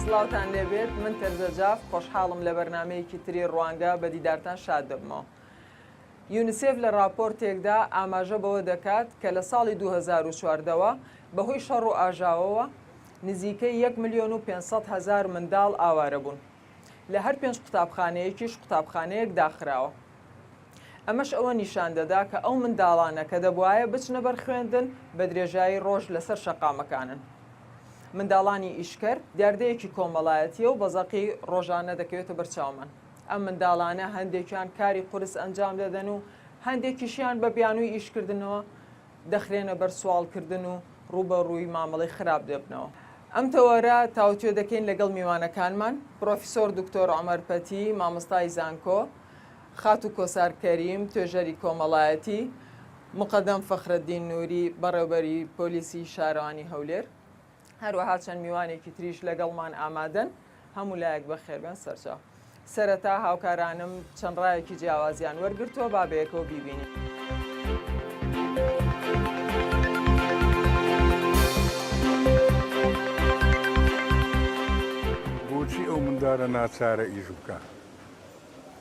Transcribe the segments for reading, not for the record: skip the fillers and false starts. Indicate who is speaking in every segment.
Speaker 1: سڵاوتان لێبێت من تەرزە جاف خۆشحاڵم لە بەرنمەیەکی تری ڕوانگە بە دیدارتان شاد دەبمەوە. یونیسێف لە ڕاپۆرتێکدا ئاماژە بەوە دەکات کە لە ساڵی 2014 ەوە بەهۆی شەڕ و ئاژاوەوە نزیکەی 1 ملیۆن و 500 هەزار منداڵ ئاوارە بوون. لە هەر پێنج قوتابخانەیەکیش قوتابخانەیەک داخراوە. ئەمەش ئەوە نیشان دەدا کە ئەو منداڵانە کە دەبوایە بچنە بەر خوێندن بە درێژایی ڕۆژ لەسەر شەقامەکانن. منداڵانی ئیشکەر دیاردەیەکی کۆمەڵایەتییە و بە زەقی ڕۆژانە دەکەوێتە بەر چاومان. ئەم منداڵانە هەندێکیان کاری قورس ئەنجام دەدەن و هەندێکیشیان بە بیانووی ئیشکردنەوە دەخرێنە بەر سواڵکردن و ڕووبەڕووی مامەڵەی خراپ دەبنەوە. ئەم تەوەرە تاوتوێ دەکەین لەگەڵ میوانەکانمان، پرۆفیسۆر دکتۆر عومەر پەتی، مامۆستای زانکۆ، خاتوو کۆسار کەریم، توێژەری کۆمەڵایەتی، موقەدەم فەخرەدین نوری، بەڕێوبەری پۆلیسی شارەوانی هەولێر. هەروەها چەند میوانێکی تریش لەگەڵمان ئامادەن. هەموو لایەک بەخێربێن سەرچاو. سەرەتا هاوکارانم چەند ڕایەکی جیاوازیان وەرگرتووە با بەیەکەوە بیبینین.
Speaker 2: بۆچی ئەو مندارە ناچارە ئیش بکا؟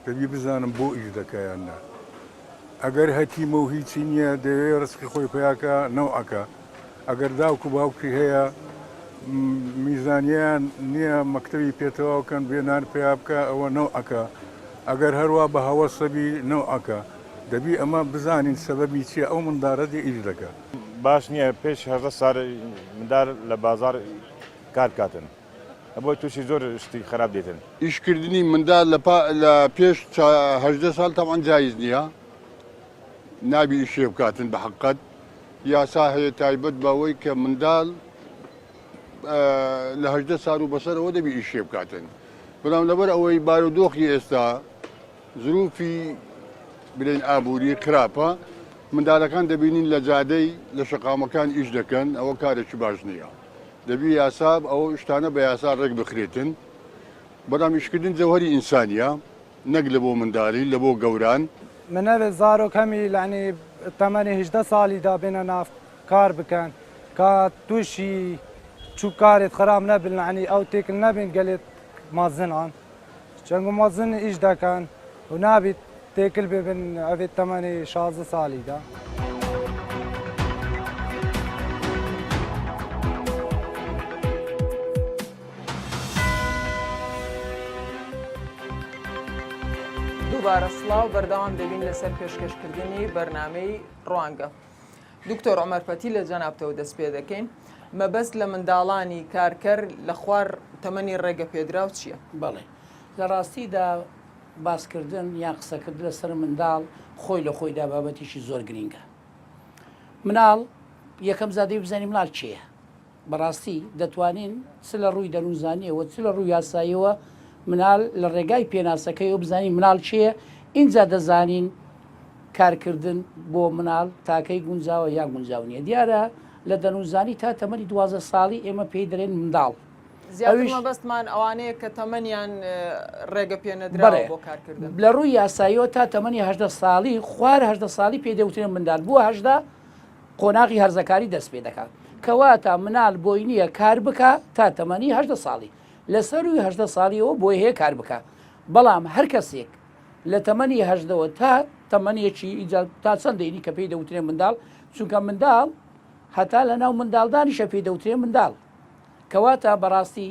Speaker 2: دەبی بزانم بۆ ئیش دەکا یان نا ئەگەر هەتیمە و هیچی نییە دەیەوێ ڕزقی خۆی پیاکە نەوعەکە ئەگەر داوک و باوکی هەیە میزانیان نییە مەکتەبی پێتەواو کەن بێ نان پیا بکە ئەوە نەوعەکە ئەگەر هەروا بە هەوەسەبی نەوعەکە دەبی ئەمە بزانین سەبەبی چییە ئەو مندارە دێ ئیش دەکا.
Speaker 3: باش نییە پێش 18 سار مندار لە بازار کار بکاتن. بۆی توشی زۆر شتی خراپ دێتن.
Speaker 4: ئیش کردنی مندال لە پا لە پێش 18 سال تەبعەن جایز نیە نابی ئیشێ بکاتن بە حەقەت یاسا هەیە تایبەت بەوەی کە مندال لە 18 سال و بەسەرەوە دەبی ئیشێ بکاتن بەڵام لەبەر ئەوەی بارودۆخی ئێستا زروفی بلین ئابووری خراپە مندالەکان دەبینین لە جادەی لە شەقامەکان ئیش دەکەن ئەوە کارێکی باش نییە. دەبی یاسا ئەو شتانە بە یاسا ڕێک بخرێتن بەڵام ئیشکردن جەوهەری ئینسانیە نەک لە بۆ مندالی لە بۆ گەوران.
Speaker 5: منەێ زارۆک هەمی لەعنی تەمەنی 18 ساڵی دا بێنە ناف کار بکەن کا تووشی چوو کارێت خراپ نەبن لەعنی ئەو تێکل نەبین گەلێت مازنان چەنگو مازن ئیش دەکەن و نابیت تێکل ببن ئەێ تەمەنی 16 ساڵیدا.
Speaker 1: دووبارە سڵاو بەردەوام دەبین لەسەر پێشکەشکردنی بەرنامەی ڕوانگە. دکتۆر عومەر پەتی لە جەنابتەوە دەست پێ دەکەین مەبەست لە منداڵانی کارکەر لە خوار تەمەنی ڕێگە پێدراو چییە؟
Speaker 6: بەڵێ لە ڕاستیدا باسکردن یان قسەکردن لەسەر منداڵ خۆی لە خۆیدا بابەتێکی زۆر گرینگە. مناڵ یەکەم جار دەبێ بزانین مناڵ کێیە؟ بەڕاستی دەتوانین چ لە ڕووی دەروونزانییەوە چ لە ڕووی یاساییەوە منال لە ڕێگای پێناسەکەیەوە بزانین مناڵ کێیە ئینجا دەزانین کارکردن بۆ مناڵ تاکەی گونجاوە یان گونجاو نییە دیارە لە دەروونزانی تا تەمەنی 12 ساڵی ئێمە پێی دەرێن منداڵ
Speaker 1: زیاتر مەبەستمان ئەوانەیە کە تەمەنیان ڕێگە پێنەدراوە بۆ کارکردن.
Speaker 6: لە ڕووی یاساییەوە تا تەمەنی 18 ساڵی خوار 18 ساڵی پێی دەوترێن منداڵ بووە 18 قۆناغی هەرزەکاری دەست پێ دەکات کەواتە منال بۆی نییە کار بکا تا تەمەنی 18 ساڵی لە سەروی 18 ساڵیەوە بۆی هەیە کار بکا بەڵام هەر کەسێک لە تەمەنی هەژدەوە تا تەمەنێکی ئینجا تا چەند دەینی کە پێی دەوترێ منداڵ چونکە منداڵ هەتا لە ناو منداڵدانیشە پێی دەوترێ منداڵ کەواتە بەڕاستی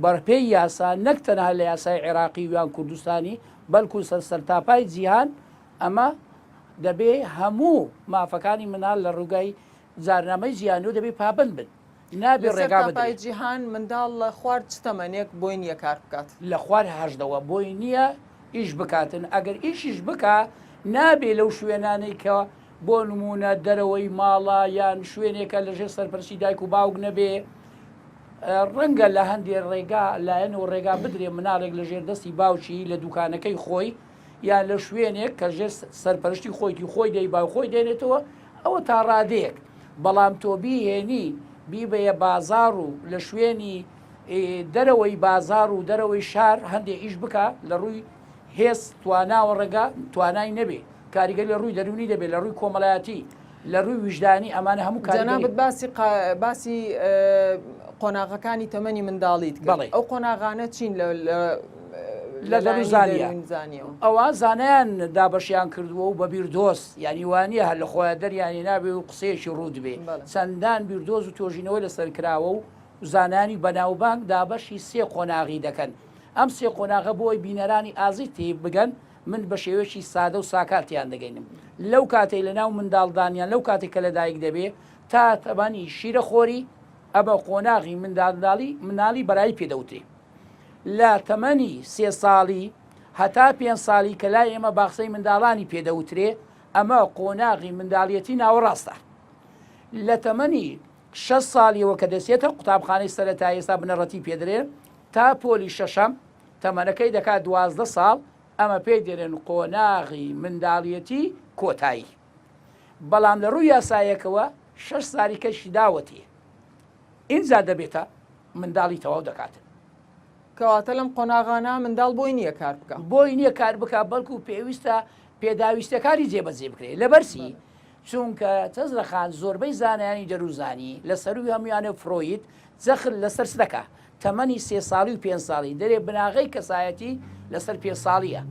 Speaker 6: بەرپێی یاسا نەک تەنها لە یاسای عێراقی یان کوردستانی بەڵکو سەر سەرتاپای جیهان ئەمە دەبێ هەموو مافەکانی مناڵ لە ڕوگای جارنامەی جیهانیەوە دەبێ پابەند بن نابێ
Speaker 1: لەسەر
Speaker 6: ڕێگا
Speaker 1: تاپای
Speaker 6: بدرێ.
Speaker 1: جیهان منداڵ لە خوار چ تەمەنێک بۆی نییە کار بکات؟
Speaker 6: لە خوار هەژدەوە بۆی نییە ئیش بکاتن ئەگەر ئیشیش بکا نابێ لەو شوێنانەی کە بۆ نموونە دەرەوەی ماڵە یان شوێنێکە لە ژێر سەرپەرشتی دایک و باوک نەبێ ڕەنگە لە هەندێ ڕێگا لایەن و ڕێگا بدرێ مناڵێک لە ژێر دەستی باوکی لە دوکانەکەی خۆی یان لە شوێنێک کە ژێر سەرپەرشتی خۆیتی خۆی دەیبا و خۆی دێنێتەوە ئەوە تا ڕادەیەک بەڵام تۆ بیهێنی بیبەیە بازاڕ و لە شوێنی دەرەوەی بازاڕ و دەرەوەی شار هەندێ ئیش بکە لە ڕووی هێز تواناوە ڕێگا توانای نەبێ کاریگەری لە ڕووی دەروونی دەبێت لە ڕووی کۆمەڵایەتی. لە ڕووی ویژدانی ئەمانە هەموو کاریگەری.
Speaker 1: جەنابت باسی باسی قۆناغەکانی تەمەنی منداڵیت کرد.
Speaker 6: بەڵێ.
Speaker 1: ئەو قۆناغانە چین لە لە
Speaker 6: لە دەروونزانییە؟
Speaker 1: دەروونزانییەوە؟
Speaker 6: ئەوە زانایان دابەشیان کردووە و بە بیردۆز، یانی وا نییە هەر لە خۆیان دەریان هێنابێ و قسەیەکی ڕووت بێ.
Speaker 1: بەڵێ.
Speaker 6: چەندان بیردۆز و تۆژینەوەی لەسەر کراوە و زانایانی بەناوبانگ دابەشی سێ قۆناغی دەکەن. ئەم سێ قۆناغە بۆ ئەوەی بینەرانی ئازیز تێی بگەن، من بە شێوەیەکی سادە و ساکار تێیان دەگەینم. لەو کاتەی لە ناو منداڵدان یان لەو کاتەی کە لەدایک دەبێ تا تەمەنی شیرەخۆری، ئەمە قۆناغی منداڵداڵی مناڵی بەرایی پێ دەوترێ. لە تەمەنی سێ ساڵی هەتا پێنج ساڵی کە لای ئێمە باخچەی منداڵانی پێ دەوترێ، ئەمە قۆناغی منداڵیەتی ناوەڕاستە. لە تەمەنی شەش ساڵیەوە کە دەچێتە قوتابخانەی سەرەتایی ئێستا بنەڕەتی پێ دەرێ تا پۆلی شەشەم، تەمەنەکەی دەکات 12 ساڵ، ئەمە پێی دەرێن قۆناغی منداڵیەتی کۆتایی. بەڵام لە ڕووی یاسایەکەوە شەش ساڵی کەشی داوەتێ ئینجا دەبێتە منداڵی تەواو دەکاتن.
Speaker 1: کەواتە لەم قۆناغانە منداڵ بۆی نییە کار بکا؟
Speaker 6: بۆی نییە کار بکا، بەڵکو پێویستە پێداویستیەکانی جێبەجێ بکرێت. لەبەر چی؟ چونکە تەزرە خان زۆربەی زانایانی دەروونزانی لە سەرووی هەموویانەوە فرۆید جەخت لەسەر چ دەکا؟ تەمەنی سێ ساڵی و پێنج ساڵی دەرێ بناغەی کەسایەتی لەسەر پێنج ساڵیە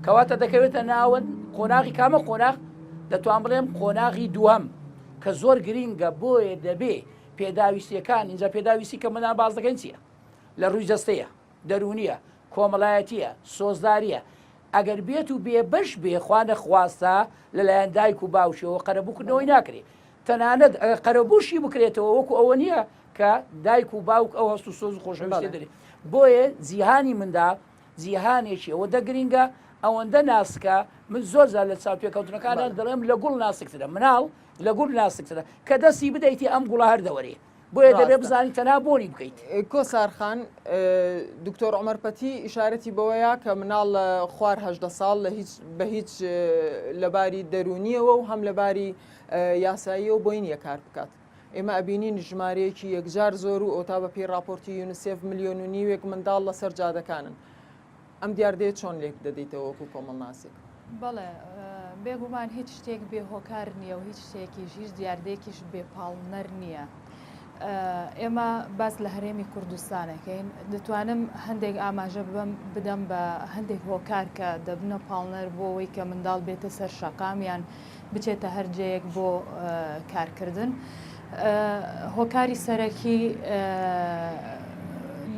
Speaker 6: کەواتە دەکەوێتە ناوەند قۆناغی کامە قۆناغ دەتوان بڵێم قۆناغی دووەم کە زۆر گرینگە بۆیە دەبێ پێداویستیەکان اینجا پێداویستی کە منان باز دەکەین چییە لە ڕووی جەستەیە دەروونیە کۆمەڵایەتیە سۆزداریە ئەگەر بێت و بێبەش بێ خوا نەخواستە لەلایەن دایک و باوکیەوە قەرەبووکردنەوەی ناکرێ تەنانەت ئەگەر قەرەبووشی بکرێتەوە وەکو ئەوە نییە کە دایک و باوک ئەو هەست و سۆز و خۆشەویستیە دەرێ بۆیە جیهانی منداڵ جیهانێکی ئەوەندە گرینگە ئەوەندە ناسکە من زۆر جار لە چاوپێکەوتنەکانیان دەڵێم لە گوڵ ناسکترە مناڵ لە گوڵ ناسکترە کە دەستی بدەیتی ئەم گوڵە هەر دەوەرێ بۆیە دەبێ بزانی تەنها بۆنی بکەیت.
Speaker 1: کۆسار خان، دکتۆر عومەر پەتی ئیشارەتی بەوەیە کە مناڵ لە خوار 18 ساڵ لە هیچ بە هیچ لەباری دەروونیەوە و هەم لەباری یاساییەوە بۆی نییە کار بکات. ئێمە ئەبینین ژمارەیەکی یەکجار زۆر و ئۆتا بە پێی ڕاپۆرتی یونسێف ملیۆن و نیوێک منداڵ لەسەر جادەکانن. ئەم دیاردەیە چۆن لێک دەدەیتەوە وەکو کۆمەڵناسێک؟
Speaker 7: بەڵێ، بێگومان هیچ شتێک بێ هۆکار نییە و هیچ شتێکیش، هیچ دیاردەیەکیش بێ پاڵنەر نییە. ئێمە باس لە هەرێمی کوردستان ئەکەین، دەتوانم هەندێک ئاماژە ببەم بدەم بە هەندێک هۆکار کە دەبنە پاڵنەر بۆ ئەوەی کە منداڵ بێتە سەر شەقام یان بچێتە هەر جێیەک بۆ کارکردن. هۆکاری سەرەکی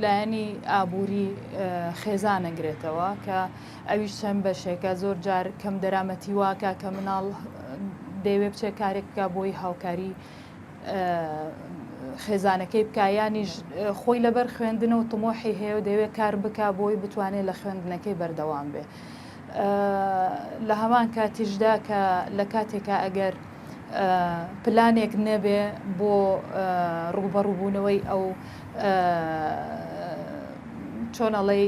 Speaker 7: لایەنی ئابووری خێزان ئەگرێتەوە کە ئەویش چەند بەشێکە زۆر جار کەم دەرامەتی واکە کە مناڵ دەیەوێ بچێت کارێک بکە بۆی هاوکاری خێزانەکەی بکە یانیش خۆی لەبەر خوێندن و تمۆحی هەیە و دەیەوێت کار بکە بۆی بتوانێت لە خوێندنەکەی بەردەوام بێ. لە هەمان کاتیشدا کە لە کاتێکا ئەگەر پلانێک نەبێ بۆ ڕووبەڕووبوونەوەی ئەو چۆن ئەڵێی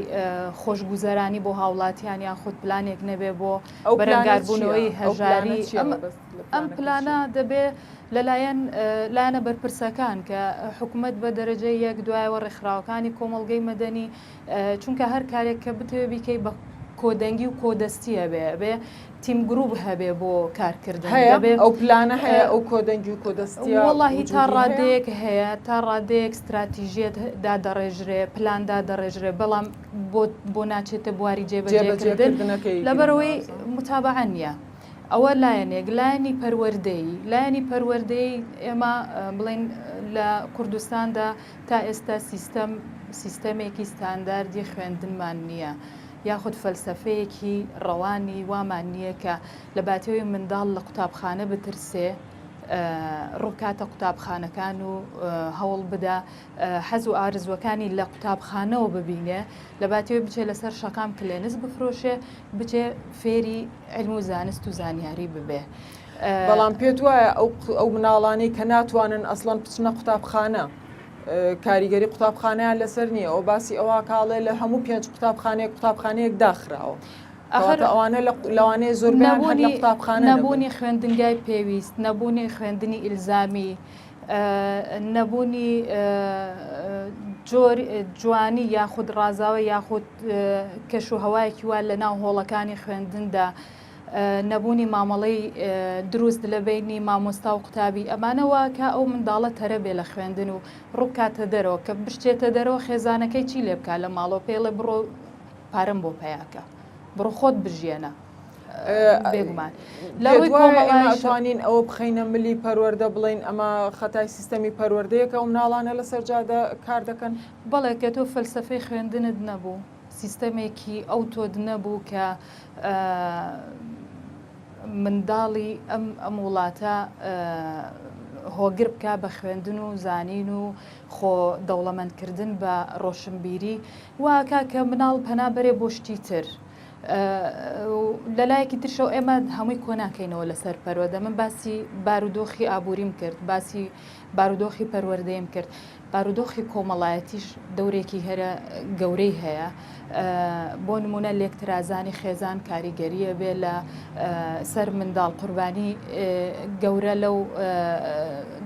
Speaker 7: خۆشگوزەرانی بۆ هاوڵاتیان یان خود پلانێک نەبێ بۆ بەرەنگاربوونەوەی هەژاری ئەم پلانە دەبێ لەلایەن لایەنە بەرپرسەکان کە حکومەت بە دەرەجەی یەک دوایەوە ڕێکخراوەکانی کۆمەڵگەی مەدەنی چونکە هەر کارێک کە بتەوێ بیکەی بە کۆدەنگی و کۆدەستی ئەبێ ئەبێ تیم گروپ هەبێ بۆ کارکردن
Speaker 1: هەیە ئەو پلانە هەیە ئەو کۆدەنگی و کۆدەستیە
Speaker 7: وەڵاهی تا ڕادەیەک هەیە تا ڕادەیەک ستراتیژیەت دادەڕێژرێ پلان دادەڕێژرێ بەڵام بۆ بۆ ناچێتە بواری جێبەجێکردن لەبەرئەوەی متابەعە نییە ئەوە لایەنێک لایەنی پەروەردەیی لایەنی پەروەردەیی ئێمە بڵێن لە کوردستاندا تا ئێستا سیستەم سیستەمێکی ستانداردی خوێندنمان نییە، یاخود فەلسەفەیەکی ڕەوانی وامان نییە کە لە باتیەوەی منداڵ لە قوتابخانە بترسێ ڕووبکاتە قوتابخانەکان و هەوڵ بدا حەز و ئارزوەکانی لە قوتابخانەوە ببینێ لە باتیەوەی بچێ لەسەر شەقام کلێنس بفرۆشێ بچێ فێری علم و زانست و زانیاری ببێ.
Speaker 1: بەڵام پێت وایە ئەو مناڵانەی کە ناتوانن ئەسڵەن بچنە قوتابخانە کاریگەری قوتابخانەیان لەسەر نییە ئەو باسی ئەوە کاڵێ لە هەموو پێنج قوتابخانەیەک قوتابخانەیەک داخراوە ئەخر ئەوانە لەوانەیە زۆر نەبوونی قوتابخانە
Speaker 7: نەبوونی خوێندنگای پێویست نەبوونی خوێندنی ئیلزامی نەبوونی جۆر جوانی یاخود ڕازاوە یاخود کەش و هەوایەکی وا لە ناو هۆڵەکانی خوێندندا. نەبوونی مامەڵەی دروست لە بەینی مامۆستا و قوتابی ئەمانە وا ئەکا ئەو منداڵە تەرە بێ لە خوێندن و ڕووبکاتە دەرەوە کە بشچێتە دەرەوە خێزانەکەی چی لێ بکا لە ماڵەوە پێی ڵێ بڕۆ پارەم بۆ پەیاکە بڕۆ خۆت بژیێنە بێگومان
Speaker 1: لە ڕووی کۆمەڵایەتیش توانین ئەوە بخەینە ملی پەروەردە بڵێین ئەمە خەتای سیستەمی پەروەردەیە کە ئەو مناڵانە لەسەر جادە کار دەکەن؟
Speaker 7: بەڵێ کە تۆ فەلسەفەی خوێندنت نەبوو سیستەمێکی ئەوتۆت نەبوو کە منداڵی ئەم ئەم وڵاتە هۆگر بکا بە خوێندن و زانین و خۆ دەوڵەمەندکردن بە ڕۆشنبیری وا ئەکا کە مناڵ پەنا بەرێ بۆ شتی تر. لەلایەکی ترشەوە ئێمە هەمووی کۆناکەینەوە لەسەر پەروەردە من باسی بارودۆخی ئابووریم کرد باسی بارودۆخی پەروەردەیم کرد بارودۆخی کۆمەڵایەتیش دەورێکی هەرە گەورەی هەیە بۆ نمونە لێکترازانی خێزان کاریگەریە بێ لە سەر منداڵ قوربانی گەورە لەو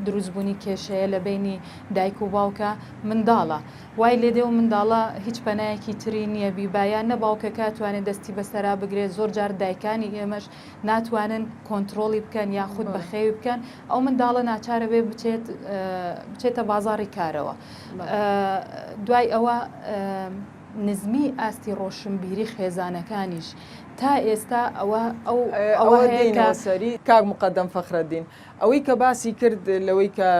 Speaker 7: دروستبوونی کێشەیە لە بینی دایک و باوکە منداڵە وای لێدێ و منداڵە هیچ پەنایەکی تری نییە بیبا یان نە باوکەکە توانێت دەستی بەسەرا بگرێت زۆر جار دایکانی ئێمەش ناتوانن کۆنترۆڵی بکەن یاخود بەخێوی بکەن ئەو منداڵە ناچارە بێ بچێت بچێتە بازاڕی کارەوە دوای ئەوە نزمی ئاستی ڕۆشنبیری خێزانەکانیش تا ئێستا ئەوە ئەو
Speaker 1: ئەوە هەیە سەری کاک مقدم فەخرەدین ئەوەی کە باسی کرد لەوەی کە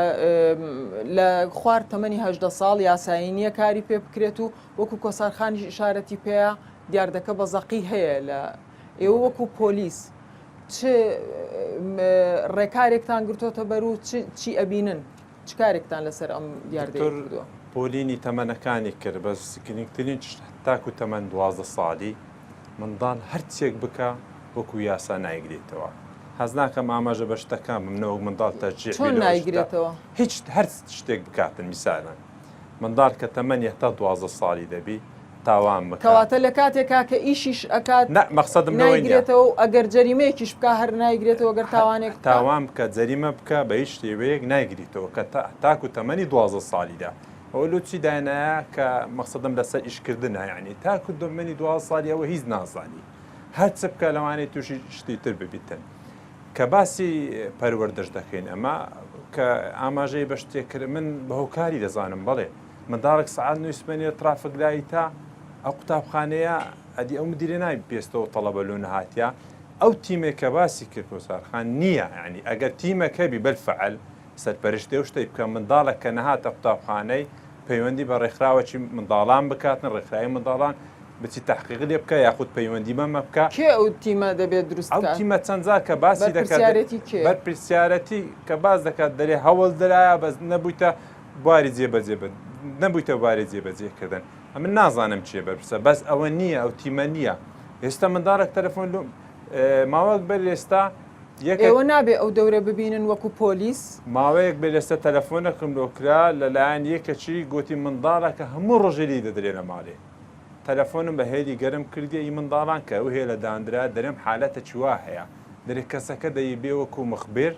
Speaker 1: لە خوار تەمەنی هەدە ساڵ یاسایی نییە کاری پێ بکرێت و وەکو کۆسارخانیش ئشارەتی پێیە دیاردەکە بە زەقی هەیە لە ئێوە وەکو پۆلیس چ ڕێکارێکتان گرتۆتە بەر و چی ئەبینن چ کارێکتان لەسەر ئەم دیاردەیە
Speaker 8: دکتۆر
Speaker 1: کردووە؟
Speaker 8: پۆلینی تەمەنەکانی کرد بەس گرنگترین شت تاکو تەمەن 12 ساڵی منداڵ هەرچێک بکا وەکو یاسا نایگرێتەوە حەز ناکەم ئاماژە بە شتەکان بم نەوەک منداڵ تەشجیع
Speaker 1: چۆن
Speaker 8: بێ لەو شتە
Speaker 1: نایگرێتەوە؟
Speaker 8: هیچ هەر شتێک بکاتن میسالەن منداڵ کە تەمەنی هەتا 12 ساڵی دەبی تاوان بکا.
Speaker 1: کەواتە لە کاتێکا کە ئیشیش ئەکات
Speaker 8: نا مەقسەدم لەوەی نیە.
Speaker 1: نایگرێتەوە و ئەگەر جەریمەیەکیش بکا هەر نایگرێتەوە گەر تاوانێک بکا.
Speaker 8: تاوان بکا جەریمە بکا بە هیچ شێوەیەک نایگریتەوە کە تا تاکو تەمەنی 12 ساڵیدا ئەوە لۆ چی دانایە کە مەقسەدم لەسەر ئیش کردنە یانی تاکو تەمەنی 12 ساڵی ئەوە هیچ نازانی هەر چ بکا لەوانەیە تووشی شتی تر ببیتن. کە باسی پەروەردەش دەکەین ئەمە کە ئاماژەی بە شتێک کرد من بە هۆکاری دەزانم بەڵێ منداڵێک سەعات نۆی سبەینێ ترافک دایتە ئەو قوتابخانەیە ئەدی ئەو مدیرە نابی پێستەوە تەڵەبە لۆ نەهاتیە ئەو تیمێک کە باسی کرد کۆسارخان نییە یعنی ئەگەر تیمەک هەبی بەلفعل سەرپەرشتی ئەو شتەی بکە منداڵێک کە نەهاتە قوتابخانەی پەیوەندی بە ڕێکخراوەکی منداڵان بکاتن ڕێکخراوی منداڵان بچی تحقیق لێ بکە یاخود پەیوەندی بەمە بکە
Speaker 1: کێ ئەو تیمە دەبێت دروست
Speaker 8: ئەو
Speaker 1: بکات؟
Speaker 8: تیمە چەند جار کە باسی دەکات
Speaker 1: بەرپرسیارێتی کێیە؟
Speaker 8: بەرپرسیارەتی کە باس دەکات دەرێ هەوڵ درایە بەس نەبوویتە بواری جێبەجێ بە نەبوویتە بواری جێبەجێکردن ئەمن نازانم چیە بەرپرسە بەس ئەوە نییە ئەو تیمە نییە ئێستا منداڵێک تەلەفۆن لۆ ماوەک بەر ئێستا
Speaker 1: یەکێک ئێوە نابێ ئەو دەورە ببینن وەکو پۆلیس؟
Speaker 8: ماوەیەک بەر ئێستا تەلەفۆنێکم لۆ کرا لەلایەن یەکەکی گۆتی منداڵەکە هەموو ڕۆژێ لێی دەدرێ لە ماڵێ تەلەفۆنم بە هێلی گەرم کردیە ئی منداڵان کە ئەو هێلە داندرا دەرێم حالەتەکی وا هەیە دەرێ کەسەکە دەیبێ وەکو مخبر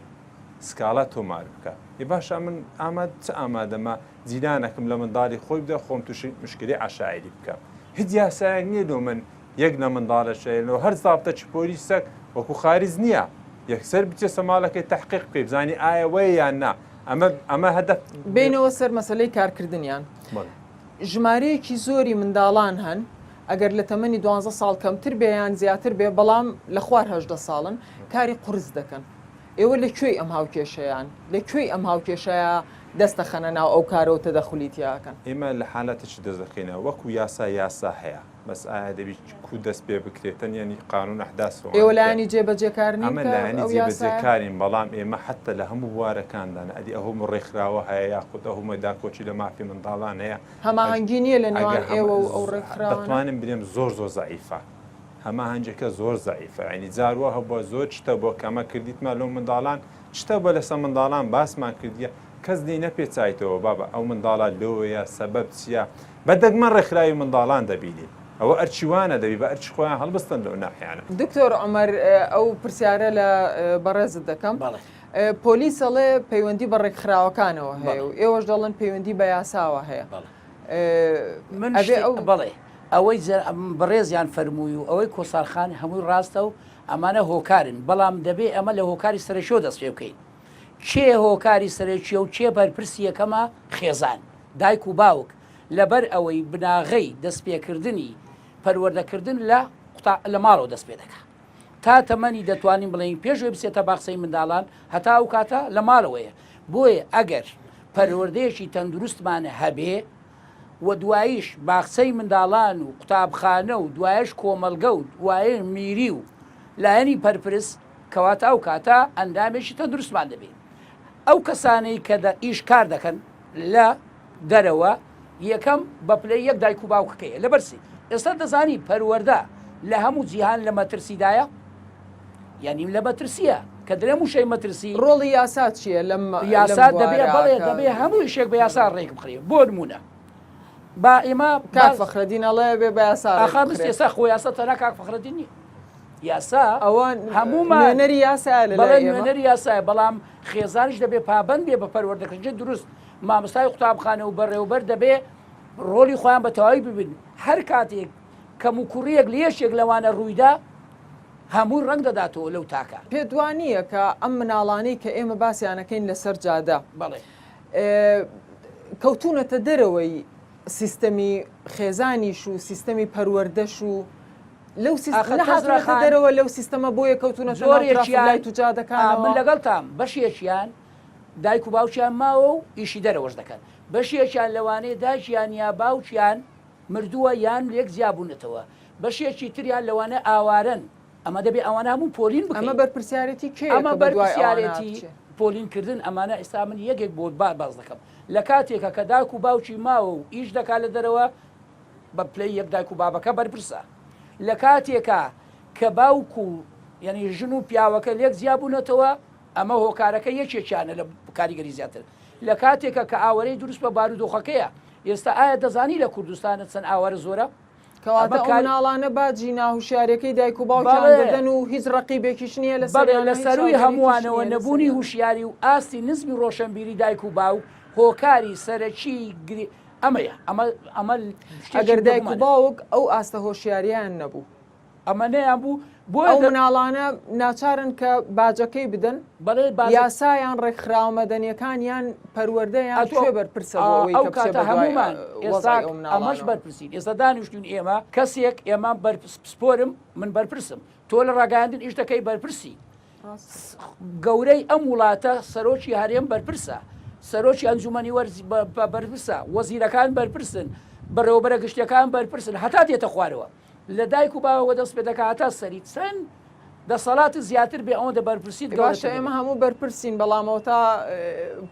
Speaker 8: سکاڵا تۆمار بکە ئێ باشە ئەمن ئاماد چ ئامادەمە جیرانەکم لە منداڵی خۆی بدە خۆم توشی مشکلەی عەشایری بکەم هیچ یاسایەک نیە لۆ من یەک لە منداڵە شەیەنەوە هەر زابتەکی پۆلیسەک وەکو خاریج نیە یەکسەر بچێ سە ماڵەکەی تەحقیق بکەی بزانی ئایا وەیە یان نا ئەمە ئەمە هەدەف
Speaker 1: بێینەوە سەر مەسەلەی کارکردنیان ژمارەیەکی زۆری منداڵان هەن ئەگەر لە تەمەنی دوانزە ساڵ کەمتر بێ یان زیاتر بێ بەڵام لە خوار 18 ساڵن کاری قورس دەکەن ئێوە لە کوێی ئەم هاوکێشەیان؟ لە کوێی ئەم هاوکێشەیە دەست دەخەنە ناو ئەو کارە و تەدەخولی تیا ئەکەن؟
Speaker 8: ئێمە لە حالەتێکی دەست دەخەینە وەکو یاسا یاسا هەیە بەس ئایا دەبی کو دەست پێ بکرێتن یەنی قانون ئەحداس
Speaker 1: ئێوە
Speaker 8: وانە
Speaker 1: لایەنی جێبەجێکار نین
Speaker 8: ئەمە
Speaker 1: کە
Speaker 8: لایەنی
Speaker 1: ئەو یاسایە؟
Speaker 8: جێبەجێکارین بەڵام ئێمە حەتتا لە هەموو بوارەکاندان ئەدی ئەهومە ڕێکخراوە هەیە یاخود ئەهومە داکۆکی لە مافی منداڵان هەیە
Speaker 1: هەماهەنگی نییە لە نێوان
Speaker 8: ئەگە هەمە
Speaker 1: ئێوە و ئەو ڕێکخراوانە؟
Speaker 8: دەتوانم برێم زۆر زۆر زەعیفە هەماهەنگیەکە زۆر زەعیفە یانی جار وا هەبووە زۆر شتە بۆ کەمە کردیتمان لۆ منداڵان شتە بۆ لەسە منداڵان باسمان کردیە کەس لێی نەپێچایتەوە بابە ئەو منداڵە لۆیە سەبەب چیە بە دەگمەن ڕێکخراوی منداڵان دەبینین ئەوە ئەرکی وانە دەبی بە ئەرکی خۆیان هەڵبستن لەو ناحیانە.
Speaker 1: دکتۆر عومەر ئەو پرسیارە لە بەڕێزت دەکەم پۆلیس ئەڵێ پەیوەندی بە ڕێکخراوەکانەوە هەیە و ئێوەش دەڵێن پەیوەندی بە یاساوە هەیە
Speaker 6: من
Speaker 1: ئەبێ ئەو
Speaker 6: بەڵێ. ئەوەی بەڕێزیان فەرمووی و ئەوەی کۆسار خان هەمووی ڕاستە و ئەمانە هۆکارن، بەڵام دەبێ ئەمە لە هۆکاری سەرەکیەوە دەست پێ بکەین. کێ هۆکاری سەرەکیە و کێ بەرپرسی یەکەمە؟ خێزان، دایک و باوک، لەبەر ئەوەی بناغەی دەستپێکردنی پەروەردەکردن لە قوتا لە ماڵەوە دەست پێ دەکا. تا تەمەنی دەتوانین بڵێین پێش ئەوەی بچێتە باخچەی منداڵان هەتا ئەو کاتە لە ماڵەوەیە. بۆیە ئەگەر پەروەردەیەکی تەندروستمان هەبێ و دواییش باخچەی منداڵان و قوتابخانە و دوایش کۆمەڵگە و دوایش میری و لایەنی پەرپرس کەواتە ئەو کاتە ئەندامێکی تەندروستمان دەبێ. ئەو کەسانەی کە دە ئیش کار دەکەن لە دەرەوە یەکەم بە پلەی یەک دایک و باوکەکەیە لەبەر چی ئێستا دەزانی پەروەردە لە هەموو جیهان لە مەترسیدایە یعنی لە مەترسیە کە درێم وشەی مەترسی
Speaker 1: ڕۆڵی یاسا چییە لەم
Speaker 6: یاسا دەبێ بەڵێ دەبێ هەموو شێک بە یاسا ڕێک بخرێ بۆ نمونە با ئێمە
Speaker 1: کاک فەخرەدین ئەڵێ بێ بە یاسا
Speaker 6: ئاخا بس ئێستا خۆ یاسا تەنها کاک فەخرەدین نییە یاسا
Speaker 1: ئەوە
Speaker 6: هەموومان
Speaker 1: نوێنەری یاسایە لە
Speaker 6: بەڵێ
Speaker 1: لای ئێمە.
Speaker 6: نوێنەری یاسایە بەڵام خێزانیش دەبێ پابەند بێ بە پەروەردەکردنی دروست مامۆستای قوتابخانە و بەڕێوەبەر دەبێ ڕۆڵی خۆیان بە تەواوی ببین هەر کاتێک کەموکوڕییەک لە یەکێک لەوانە ڕوویدا هەمووی ڕەنگ دەداتەوە لەو تاکە.
Speaker 1: پێت وا نییە کە ئەم مناڵانەی کە ئێمە باسیانەکەین لەسەر جادە
Speaker 6: بەڵێ.
Speaker 1: کەوتوونەتە دەرەوەی سیستەمی خێزانیش و سیستەمی پەروەردەش و لەو سیستمە
Speaker 6: ئاخر
Speaker 1: نەهاتوونەتە
Speaker 6: کەسرا خان
Speaker 1: دەرەوە لەو سیستەمە بۆیە کەوتوونەتە ناو ترافیک
Speaker 6: زۆرێکیان
Speaker 1: لایت و
Speaker 6: ئا من
Speaker 1: جادەکانەوە.
Speaker 6: لەگەڵتام بەشێکیان دایک و باوکیان ماوە و ئیشی دەرەوەش دەکەن بەشێکیان لەوانەیە دایکیان یا باوکیان مردووە یان لێک جیابوونەتەوە بەشێکی تریان لەوانە ئاوارەن ئەمە دەبێ ئەوانە هەموو پۆلین
Speaker 1: ئەمە
Speaker 6: بکەین
Speaker 1: بەرپرسیارێتی کێیە
Speaker 6: ئەمە
Speaker 1: کە بەدوای ئەوانە
Speaker 6: بەرپرسیارێتی
Speaker 1: بچێ؟
Speaker 6: پۆلین کردن ئەمانە ئێستا من یەکێک بۆ با باس دەکەم لە کاتێکە کە داک و باوکی ماوە و ئیش دەکا لە دەرەوە بە پلەی یەک دایک و بابەکە بەرپرسە لە کاتێکا کە باوک و یعنی ژن و پیاوەکە لێک جیا بوونەتەوە ئەمە هۆکارەکە یەکێکیانە لە کاریگەری زیاتر لە کاتێکە کە ئاوەرەی دروست بە بارودۆخەکەیە ئێستا ئایا دەزانی لە کوردستانە چەند ئاوارە زۆرە؟
Speaker 1: کەواتە ئەو مناڵانە باجی ناهوشیاریەکەی دایک و باوکیان دەدەن و هیچ ڕەقیبێکیش نییە لە
Speaker 6: بەڵێ لە سەرووی هەمووانەوە نەبوونی هوشیاری و ئاستی نزمی ڕۆشنبیری دایک و باوک هۆکاری سەرەکی گری ئەمەیە ئەمە ئەمە
Speaker 1: ئەگەر دایک و باوک ئەو ئاستە هۆشیاریان نەبوو
Speaker 6: ئەمە نەیان بوو بۆیە
Speaker 1: ئەو مناڵانە ناچارن کە باجەکەی بدەن
Speaker 6: بەڵێ باجە
Speaker 1: یاسا یان ڕێکخراوە مەدەنیەکان یان پەروەردە یان
Speaker 6: ئەتۆ
Speaker 1: کوێ بەرپرسە بۆ ئەوەی
Speaker 6: ئەو
Speaker 1: کە بچێ
Speaker 6: کاتە
Speaker 1: بەدوای
Speaker 6: هەموومان ئێستا
Speaker 1: وەزعی ئەو
Speaker 6: ئەمەش
Speaker 1: مناڵانەوە؟
Speaker 6: بەرپرسین ئێستا دانیشتوین ئێمە کەسێک ئێمە بەرپرس پسپۆرم من بەرپرسم تۆ لە ڕاگەیاندن ئیش دەکەی بەرپرسی گەورەی ئەم وڵاتە سەرۆکی هەرێم بەرپرسە سەرۆکی ئەنجومەنی وەرز بەرپرسە وەزیرەکان بەرپرسن بەڕێوەبەرە گشتیەکان بەرپرسن هەتا دێتە خوارەوە لە دایک و باوەوە دەست پێ دەکا هەتا سەری چەند دەسەڵاتت زیاتر بێ ئەوەندە بەرپرسیت
Speaker 1: باشە
Speaker 6: گەورەتر
Speaker 1: ئێمە
Speaker 6: دەبێت.
Speaker 1: هەموو بەرپرسین بەڵام ئەوەتا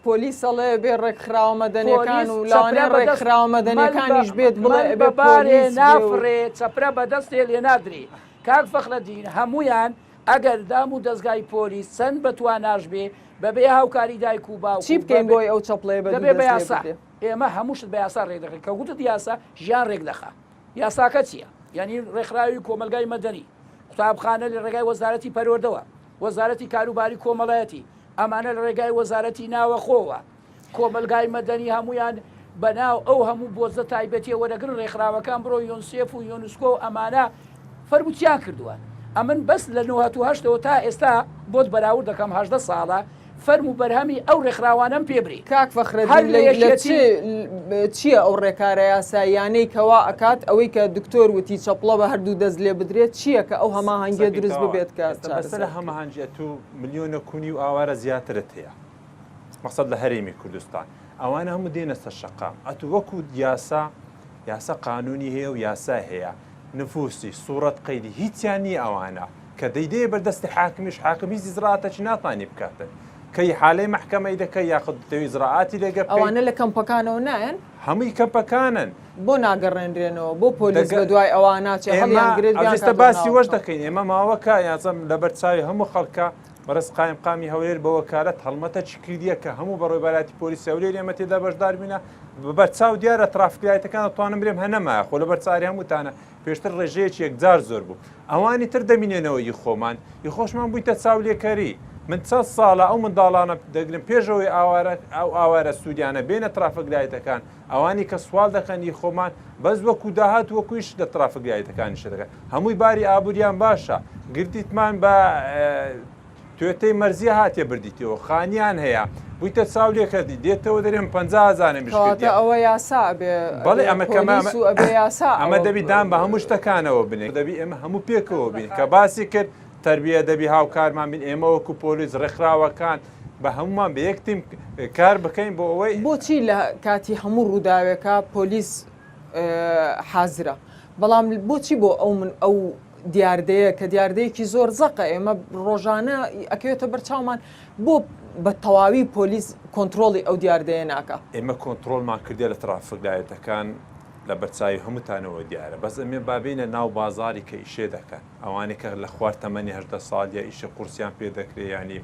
Speaker 1: پۆلیس ئەڵێ بێ ڕێکخراوە مەدەنیەکان
Speaker 6: پۆلیس
Speaker 1: و
Speaker 6: چەپرە
Speaker 1: لەوانەیە
Speaker 6: بەدەست
Speaker 1: ڕێکخراوە
Speaker 6: مەل بە
Speaker 1: مەدەنیەکانیش بێت بڵێ
Speaker 6: مەل
Speaker 1: ئەبێ
Speaker 6: بە بارێ
Speaker 1: پۆلیس بێ و
Speaker 6: نافڕێ چەپرە بەدەستێ لێ نادرێ کاک فەخرەدین هەموویان ئەگەر دام و دەزگای پۆلیس چەند بەتواناش بێ بەبێ هاوکاری دایک و باوک
Speaker 1: چی
Speaker 6: و
Speaker 1: بکەین
Speaker 6: بەبێ
Speaker 1: بۆی ئەو چەپڵەیە بە دوو
Speaker 6: دەبێ بە
Speaker 1: دەست لێ
Speaker 6: یاسا
Speaker 1: بدرێ؟
Speaker 6: ئێمە هەموو شت بە یاسا ڕێک دەخەین کە گوتت یاسا ژیان ڕێک دەخا یاساکە چییە؟ یانی ڕێکخراوی کۆمەلگای مەدەنی، قوتابخانە لە ڕێگای وەزارەتی پەروەردەوە، وەزارەتی کاروباری کۆمەڵایەتی، ئەمانە لە ڕێگای وەزارەتی ناوەخۆوە، کۆمەلگای مەدەنی هەموویان بەناو ئەو هەموو بۆزە تایبەتیە وەرەگرن ڕێکخراوەکان بڕۆ یۆنسێف و یۆنسکۆ و ئەمانە فەرموو چیان کردووە؟ ئەمن بەس لە نۆهەتوهەشتەوە تا ئێستا بۆت بەراورد دەکەم 18 ساڵە فەرموو بەرهەمی ئەو ڕێکخراوانەم پێ برێ.
Speaker 1: کاک
Speaker 6: هەر
Speaker 1: فەخرەدین
Speaker 6: لە
Speaker 1: لە لە چ
Speaker 6: یەکێتی.
Speaker 1: چییە ئەو ڕێکارە یاساییانەی کە وا ئەکات ئەوەی کە دکتۆر وتی چەپڵە بە هەردوو دەست لێ بدرێت چییە کە ئەو هەماهەنگیە
Speaker 8: قسەکەی
Speaker 1: دروست
Speaker 8: تەواوە.
Speaker 1: ببێت کە
Speaker 8: ئێستا بەسەر
Speaker 1: چارەسەر بکرێت؟
Speaker 8: هەماهەنگی ئەتوو ملیۆنە کونی و ئاوارە زیاترت هەیە مەقسەد لە هەرێمی کوردستان ئەوانە هەموو دێنە سەر شەقام ئەتوو وەکو یاسا یاسا قانونی هەیە و یاسا هەیە نفوسی سوڕەت قەیدی هیچیان نییە ئەوانە کە دەیدەیە بەر دەستی حاکمیش حاکم هیچ ئیجرائاتەکی ناتوانی بکاتن کە ئیحالەی مەحکەمەی دەکەی یاخود دەتەوێ ئیجرائاتی لەگە بکەی.
Speaker 1: ئەوانە لە کەمپەکانەوە نایەن؟
Speaker 8: هەمووی کەمپەکانن.
Speaker 1: بۆ ناگەڕێنرێنەوە؟ بۆ پۆلیس
Speaker 8: دەگە
Speaker 1: بە دوای ئەوە ناچێ
Speaker 8: ئێمە
Speaker 1: هەڵیان گرێت
Speaker 8: ئەوجا ئێستا
Speaker 1: بیانکاتەوە
Speaker 8: باسی
Speaker 1: ناو
Speaker 8: وەش
Speaker 1: کەمپ؟
Speaker 8: دەکەین ئێمە ماوەکە یازم لەبەر چاوی هەموو خەڵکە بەڕێز قایمقامی هەولێر بە وەکالەت هەڵمەتەکی کردیە کە هەموو بەڕێوەبەرایەتی پۆلیسی هەولێر ئێمە تێدا بەشدار بینە بە بەرچاو دیارە ترافیک لایتەکان دەتوانم برێم هە نەمایە خۆ لەبەر چاری هەمووتانە پێشتر ڕێژەیەکی یەکجار زۆر بوو ئەوانی تر دەمینێنەوە ئی خۆمان ئی خۆشمان بوویتە چاولێکەری. من چەند ساڵە ئەو منداڵانە دەگرم پێش ئەوەی ئاوارە ئەو ئاوارە سووریانە بێنە ترافک لایتەکان ئەوانی کە سوال دەکەن ئی خۆمان بەس وەکو داهات وەکو ئیش لە ترافک لایتەکانیش دەکەن هەمووی باری ئابووریان باشە گرتیتمان بە توێتەی مەرزیە هاتیە بردیتەوە خانیان هەیە بوویتە چاو لێکردی دێتەوە دەرێم 50 هەزارم ئیش
Speaker 1: کەواتە
Speaker 8: کردیە
Speaker 1: ئەوە یاسا ئەبێ
Speaker 8: بەڵێ
Speaker 1: ئەبێ
Speaker 8: ئەمە کەمە
Speaker 1: پۆلیس و ئەبێ یاسا
Speaker 8: ئەمە
Speaker 1: ئەوە
Speaker 8: دەبی دان بە هەموو شتەکانەوە بنێ دەبی ئێمە هەموو پێکەوە بین کە باسی کرد تەربیە دەبی هاوکارمان بین ئێمە وەکو پۆلیس ڕێکخراوەکان بە هەموومان بە یەک تیم کار بکەین بۆ ئەوەی.
Speaker 1: بۆچی لە کاتی هەموو ڕووداوێکا پۆلیس حازرە بەڵام بۆچی بۆ ئەو من ئەو دیاردەیە کە دیاردەیەکی زۆر زەقە ئێمە ڕۆژانە ئەکەوێتە بەرچاومان بۆ بە تەواوی پۆلیس کۆنترۆڵی ئەو دیاردەیە ناکا؟
Speaker 8: ئێمە کۆنترۆڵمان کردیە لە ترافک لایتەکان لە بەرچاوی هەمووتانەوە دیارە بەس ئەمێ با بێینە ناو بازاری کە ئیشێ دەکەن ئەوانەی کە لە خوار تەمەنی 18 ساڵیە ئیشی قورسیان پێ دەکرێ یانی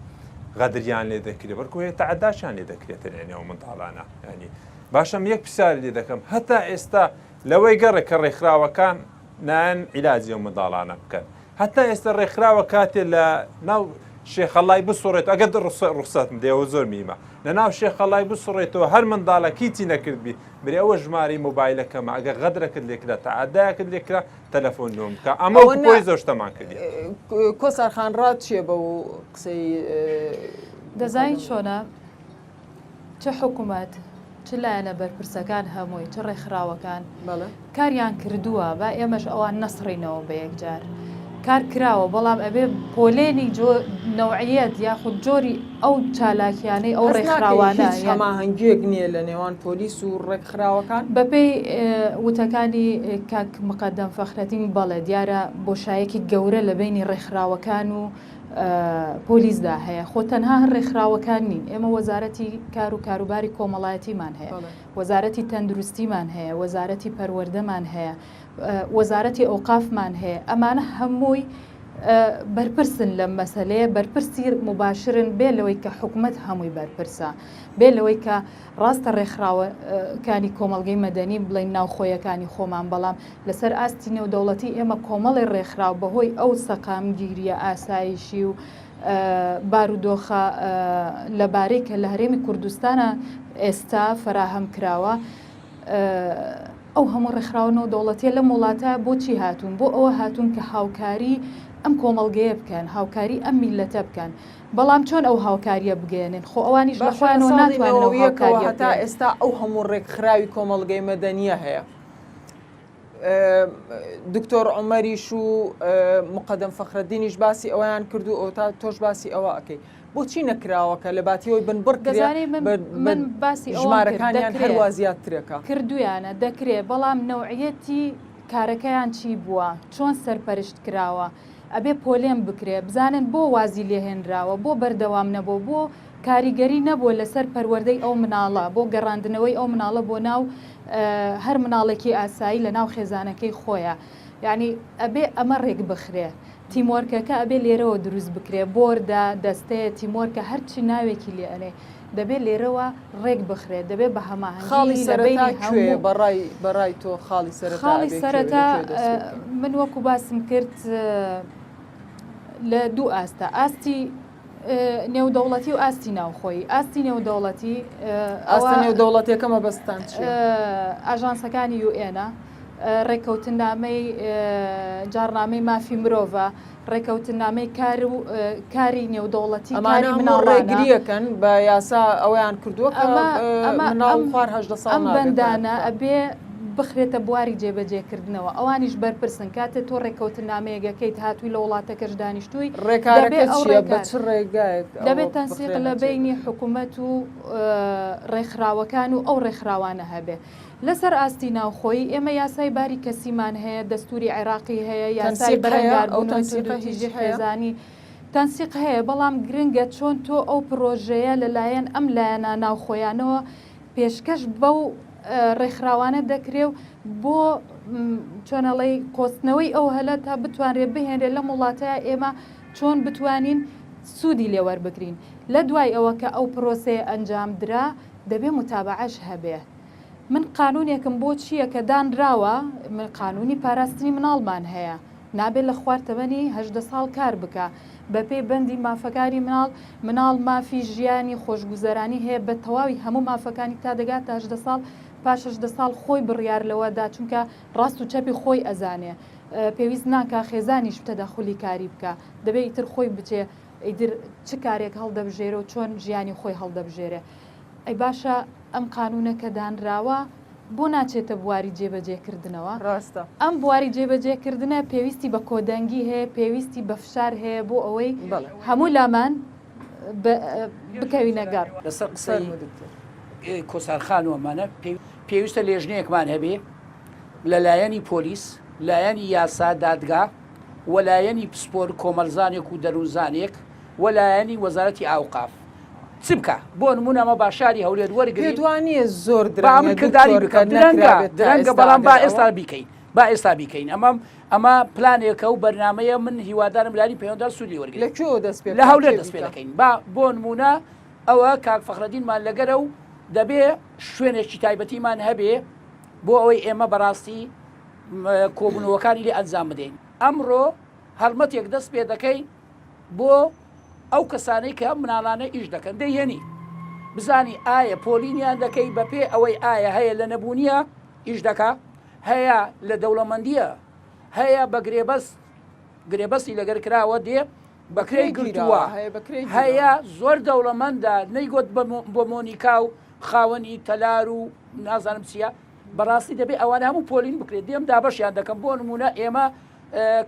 Speaker 8: غەدریان لێ دەکرێ بەڵکو هەیە تەعەداشیان لێ دەکرێتن یانی ئەو منداڵانە یانی باشە من یەک پرسیاری لێ دەکەم هەتا ئێستا لەوەی گەڕێ کە ڕێکخراوەکان نایەن عیلاجی ئەو منداڵانە بکەن هەتا ئێستا ڕێکخراوە کاتێ لە ناو شێخەڵای بسوڕێت ئەگەر ڕوخسەتم دێ ئەوە زۆر میمە لە ناو شێخەڵای بسوڕێتەوە هەر منداڵە هیچی نەکردبی برێ ئەوە ژمارەی مۆبایلەکەمە ئەگەر غەدرەکت لێکرا تەعەدایەکت لێکرا تەلەفۆن لۆم بکە ئەمە
Speaker 1: ئەوە
Speaker 8: وەکو
Speaker 1: نا
Speaker 8: پۆلیس زۆر شتەمان کردیە.
Speaker 1: کۆسار خان ڕات چیە بەو قسەی
Speaker 7: دەزانی
Speaker 1: مقەدەم؟
Speaker 7: چۆنە چ حکومەت چ لایەنە بەرپرسەکان هەمووی چ ڕێکخراوەکان
Speaker 1: بەڵێ.
Speaker 7: کاریان کردووە با ئێمەش ئەوان نەسڕینەوە بە یەکجار کار کراوە بەڵام ئەبێ پۆلێنی جۆ نەوعیەت یاخود جۆری ئەو چالاکیانەی ئەو
Speaker 1: هەست ناکەی
Speaker 7: ڕێکخراوانە
Speaker 1: هیچ
Speaker 7: یان
Speaker 1: هەماهەنگیەک نییە لە نێوان پۆلیس و ڕێکخراوەکان؟
Speaker 7: بەپێی وتەکانی کاک مقەدەم فەخرەدین بەڵێ دیارە بۆشایەکی گەورە لە بەینی ڕێکخراوەکان و پۆلیسدا هەیە خۆ تەنها هەر ڕێکخراوەکان نین ئێمە وەزارەتی کار و کاروباری کۆمەڵایەتیمان هەیە وەزارەتی تەندروستیمان هەیە وەزارەتی پەروەردەمان هەیە وەزارەتی ئەوقافمان هەیە ئەمانە هەمووی بەرپرسن لەم مەسەلەیە بەرپرسی مباشرن بێ لەوەی کە حکومەت هەمووی بەرپرسە بێ لەوەی کە ڕاستە ڕێکخراوەکانی کۆمەڵگەی مەدەنی بڵێین ناوخۆیەکانی خۆمان، بەڵام لەسەر ئاستی نێودەوڵەتی ئێمە کۆمەڵێ ڕێکخراو بەهۆی ئەو سەقامگیرییە ئاسایشی و بارودۆخە لەبارەی کە لە هەرێمی کوردستانە ئێستا فەراهەم کراوە، ئەو هەموو ڕێکخراوە نێودەوڵەتیە لەم وڵاتە بۆچی هاتوون؟ بۆ ئەوە هاتوون کە هاوکاری ئەم کۆمەڵگەیە بکەن، هاوکاری ئەم میللەتە بکەن. بەڵام چۆن ئەو هاوکارییە بگەیەنن؟ خۆ ئەوانیش لە
Speaker 1: باشە لە
Speaker 7: خۆیانەوە
Speaker 1: ساڵی
Speaker 7: ناتوانن ئەو
Speaker 1: نەوەویەکەوە
Speaker 7: هاوکارییە
Speaker 1: هەتا
Speaker 7: بگەیەنن.
Speaker 1: ئێستا ئەو هەموو ڕێکخراوی کۆمەڵگەی مەدەنییە هەیە. دکتۆر عومەریش و مقەدەم فەخرەدینیش باسی ئەوەیان کرد و ئەوتا تۆش باسی ئەوە ئەکەی. بۆچی نەکراوە کە لە باتی ئەوەی بنبڕ کرێ
Speaker 7: دەزانی من
Speaker 1: بە بە
Speaker 7: من باسی ئەوەم کرد
Speaker 1: ژمارەکانیان
Speaker 7: دەکرێ
Speaker 1: هەروا زیاترەکا؟
Speaker 7: کردوویانە دەکرێ بەڵام نەوعیەتی کارەکەیان چی بووە؟ چۆن سەرپەرشت کراوە؟ ئەبێ پۆلێن بکرێ بزانن بۆ وازی لێ هێنراوە بۆ بەردەوام نەبووە بۆ کاریگەری نەبووە لەسەر پەروەردەی ئەو مناڵە بۆ گەڕاندنەوەی ئەو مناڵە بۆ ناو هەر مناڵێکی ئاسایی لە ناو خێزانەکەی خۆیا یانی ئەبێ ئەمە ڕێک بخرێ teamwork ەکە ئەبێ لێرەوە دروست بکرێ بۆردە دەستەیە teamwork ە هەرچی ناوێکی لێ ئەنێ دەبێ لێرەوە ڕێک بخرێ دەبێ بە
Speaker 1: خاڵی
Speaker 7: هەماهەنگی لە
Speaker 1: سەرەتا
Speaker 7: بەینی
Speaker 1: کوێیە
Speaker 7: هەموو
Speaker 1: بەڕای بەڕای تۆ خاڵی سەرەتا
Speaker 7: خاڵی
Speaker 1: ئەبێ کوێ بێ لە
Speaker 7: سەرەتا
Speaker 1: کوێ دەست پێ بکەین؟
Speaker 7: من وەکو باسم کرد لە دوو ئاستە ئاستی نێودەوڵەتی و ئاستی ناوخۆیی ئاستی نێودەوڵەتی
Speaker 1: ئاستە نێودەوڵەتیەکە مەبەستتان چییە؟
Speaker 7: ئاژانسەکانی یوئێنە ڕێککەوتنامەی جاڕنامەی مافی مرۆڤە ڕێکەوتنامەی کار و کاری نێودەوڵەتی
Speaker 1: ئەمانە
Speaker 7: کاری
Speaker 1: هەموو
Speaker 7: مناڵانە.
Speaker 1: ڕێگریەکەن بە یاسا ئەوەیان کردووە کە
Speaker 7: ئەمە ئەمە
Speaker 1: مناڵ
Speaker 7: ئەم
Speaker 1: خوار 18 ساڵ
Speaker 7: ئەم
Speaker 1: نابێ کار
Speaker 7: بەندانە
Speaker 1: بکات.
Speaker 7: ئەبێ بخرێتە بواری جێبەجێکردنەوە ئەوانیش بەرپرسن کاتێ تۆ ڕێکەوتنامەیەک ئەکەیت هاتووی لە وڵاتەکەش دانیشتووی دەبێ
Speaker 1: ڕێکارەکە
Speaker 7: ئەو
Speaker 1: چییە بە
Speaker 7: ڕێکار
Speaker 1: چ ڕێگایەک
Speaker 7: دەبێ
Speaker 1: ئەوە
Speaker 7: تەنسیق
Speaker 1: بخرێنە
Speaker 7: لە بەینی
Speaker 1: جێبەجێ؟
Speaker 7: حکوومەت و ڕێکخراوەکان و ئەو ڕێکخراوانە هەبێ. لەسەر ئاستی ناوخۆیی، ئێمە یاسای باری کەسیمان هەیە، دەستووری عێراقی هەیە، یاسای
Speaker 1: تەنسیق هەیە؟ ئەو
Speaker 7: بەرەنگاربوونەوەی
Speaker 1: تەنسیقە هیچ
Speaker 7: توندوتیژی
Speaker 1: هەیە؟
Speaker 7: خێزانی، تەنسیق هەیە، بەڵام گرنگە چۆن تۆ ئەو پڕۆژەیە لەلایەن ئەم لایەنە ناوخۆیانەوە پێشکەش بەو ڕێکخراوانە دەکرێ و بۆ چۆن ئەڵێی قۆستنەوەی ئەو هەلە تا بتوانرێ بهێنرێ لەم وڵاتەیا ئێمە چۆن بتوانین سوودی لێ وەربگرین. لە دوای ئەوە کە ئەو پرۆسەیە ئەنجام درا، دەبێ موتابەعەش هەبێ. من قانوونێکم بۆ چییە کە دانراوە، من قانوونی پاراستنی مناڵمان هەیە. نابێ لە خوار تەمەنی 18 ساڵ کار بکا. بەپێی بەندی مافەکانی مناڵ، مناڵ مافی ژیانی خۆشگوزەرانی هەیە بە تەواوی هەموو مافەکانی تا دەگاتە 18 ساڵ، پاش 18 ساڵ خۆی بڕیار لەوە دا چونکە ڕاست و چەپی خۆی ئەزانێ پێویست ناکا خێزانیش تەدەخولی کاری بکا دەبێ ئیتر خۆی بچێ ئیدر چ کارێک هەڵدەبژێرێ و چۆن ژیانی خۆی هەڵدەبژێرێ. ئەی باشە ئەم قانوونە کە دانراوە بۆ ناچێتە بواری جێبەجێ کردنەوە؟
Speaker 1: ڕاستە.
Speaker 7: ئەم بواری جێبەجێ کردنە پێویستی بە کۆدەنگی هەیە، پێویستی بە فشار هەیە بۆ ئەوەی
Speaker 1: بەڵێ.
Speaker 7: هەموو لامان بکەوینە گەڕ.
Speaker 6: لەسەر قسەی کۆسار خان و ئەمانە پێویستە لێژنەیەکمان هەبێ لە لایەنی پۆلیس، لایەنی یاسا، دادگا و لایەنی پسپۆر کۆمەلزانێک و دەروونزانێک و لایەنی وەزارەتی ئاوقاف چ بکا بۆ نموونە ئەمە با شاری هەولێر وەرگرین
Speaker 1: پێت وا نییە زۆر
Speaker 6: با من
Speaker 1: درەنگە
Speaker 6: کرداری
Speaker 1: دکتۆر کە
Speaker 6: بکەم درەنگە
Speaker 1: نەکرابێت تا
Speaker 6: درەنگە
Speaker 1: ئێستا
Speaker 6: بەڵام با
Speaker 1: ئەگەر
Speaker 6: ئێستا
Speaker 1: ئەوە
Speaker 6: بیکەین با ئێستا بیکەین ئەمە ئەمە پلانێکە و بەرنامەیە من هیوادارم لانی پەیوەندار سوود لێ
Speaker 1: لە
Speaker 6: وەرگرین
Speaker 1: کوێوە دەست پێ
Speaker 6: لە
Speaker 1: بکەن
Speaker 6: هەولێر
Speaker 1: کێ
Speaker 6: دەست پێ
Speaker 1: بیکا؟
Speaker 6: دەکەین با بۆ نموونە ئەوە کاک فەخرەدینمان لەگەرە و دەبێ شوێنێکی تایبەتیمان هەبێ بۆ ئەوەی ئێمە بەڕاستی کۆبوونەوەکانی لێ ئەنجام بدەین ئەمڕۆ هەڵمەتێک دەست پێ دەکەین بۆ ئەو کەسانەی کە ئەم مناڵانە ئیش دەکەن دەیهێنی بزانی ئایا پۆلینیان دەکەی بەپێ ئەوەی ئایا هەیە لە نەبوونیە ئیش دەکا هەیە لە دەوڵەمەندیە هەیە بە گرێبەست گرێبەستی لەگەر کراوە دێ بەکرێی گرتووە هەیە زۆر دەوڵەمەندە نەیگوت بۆ مۆنیکا و خاوەنی تەلار و نازانم چییە بەڕاستی دەبێ ئەوانە هەموو پۆلین بکرێت دێم دابەشیان دەکەم بۆ نمونە ئێمە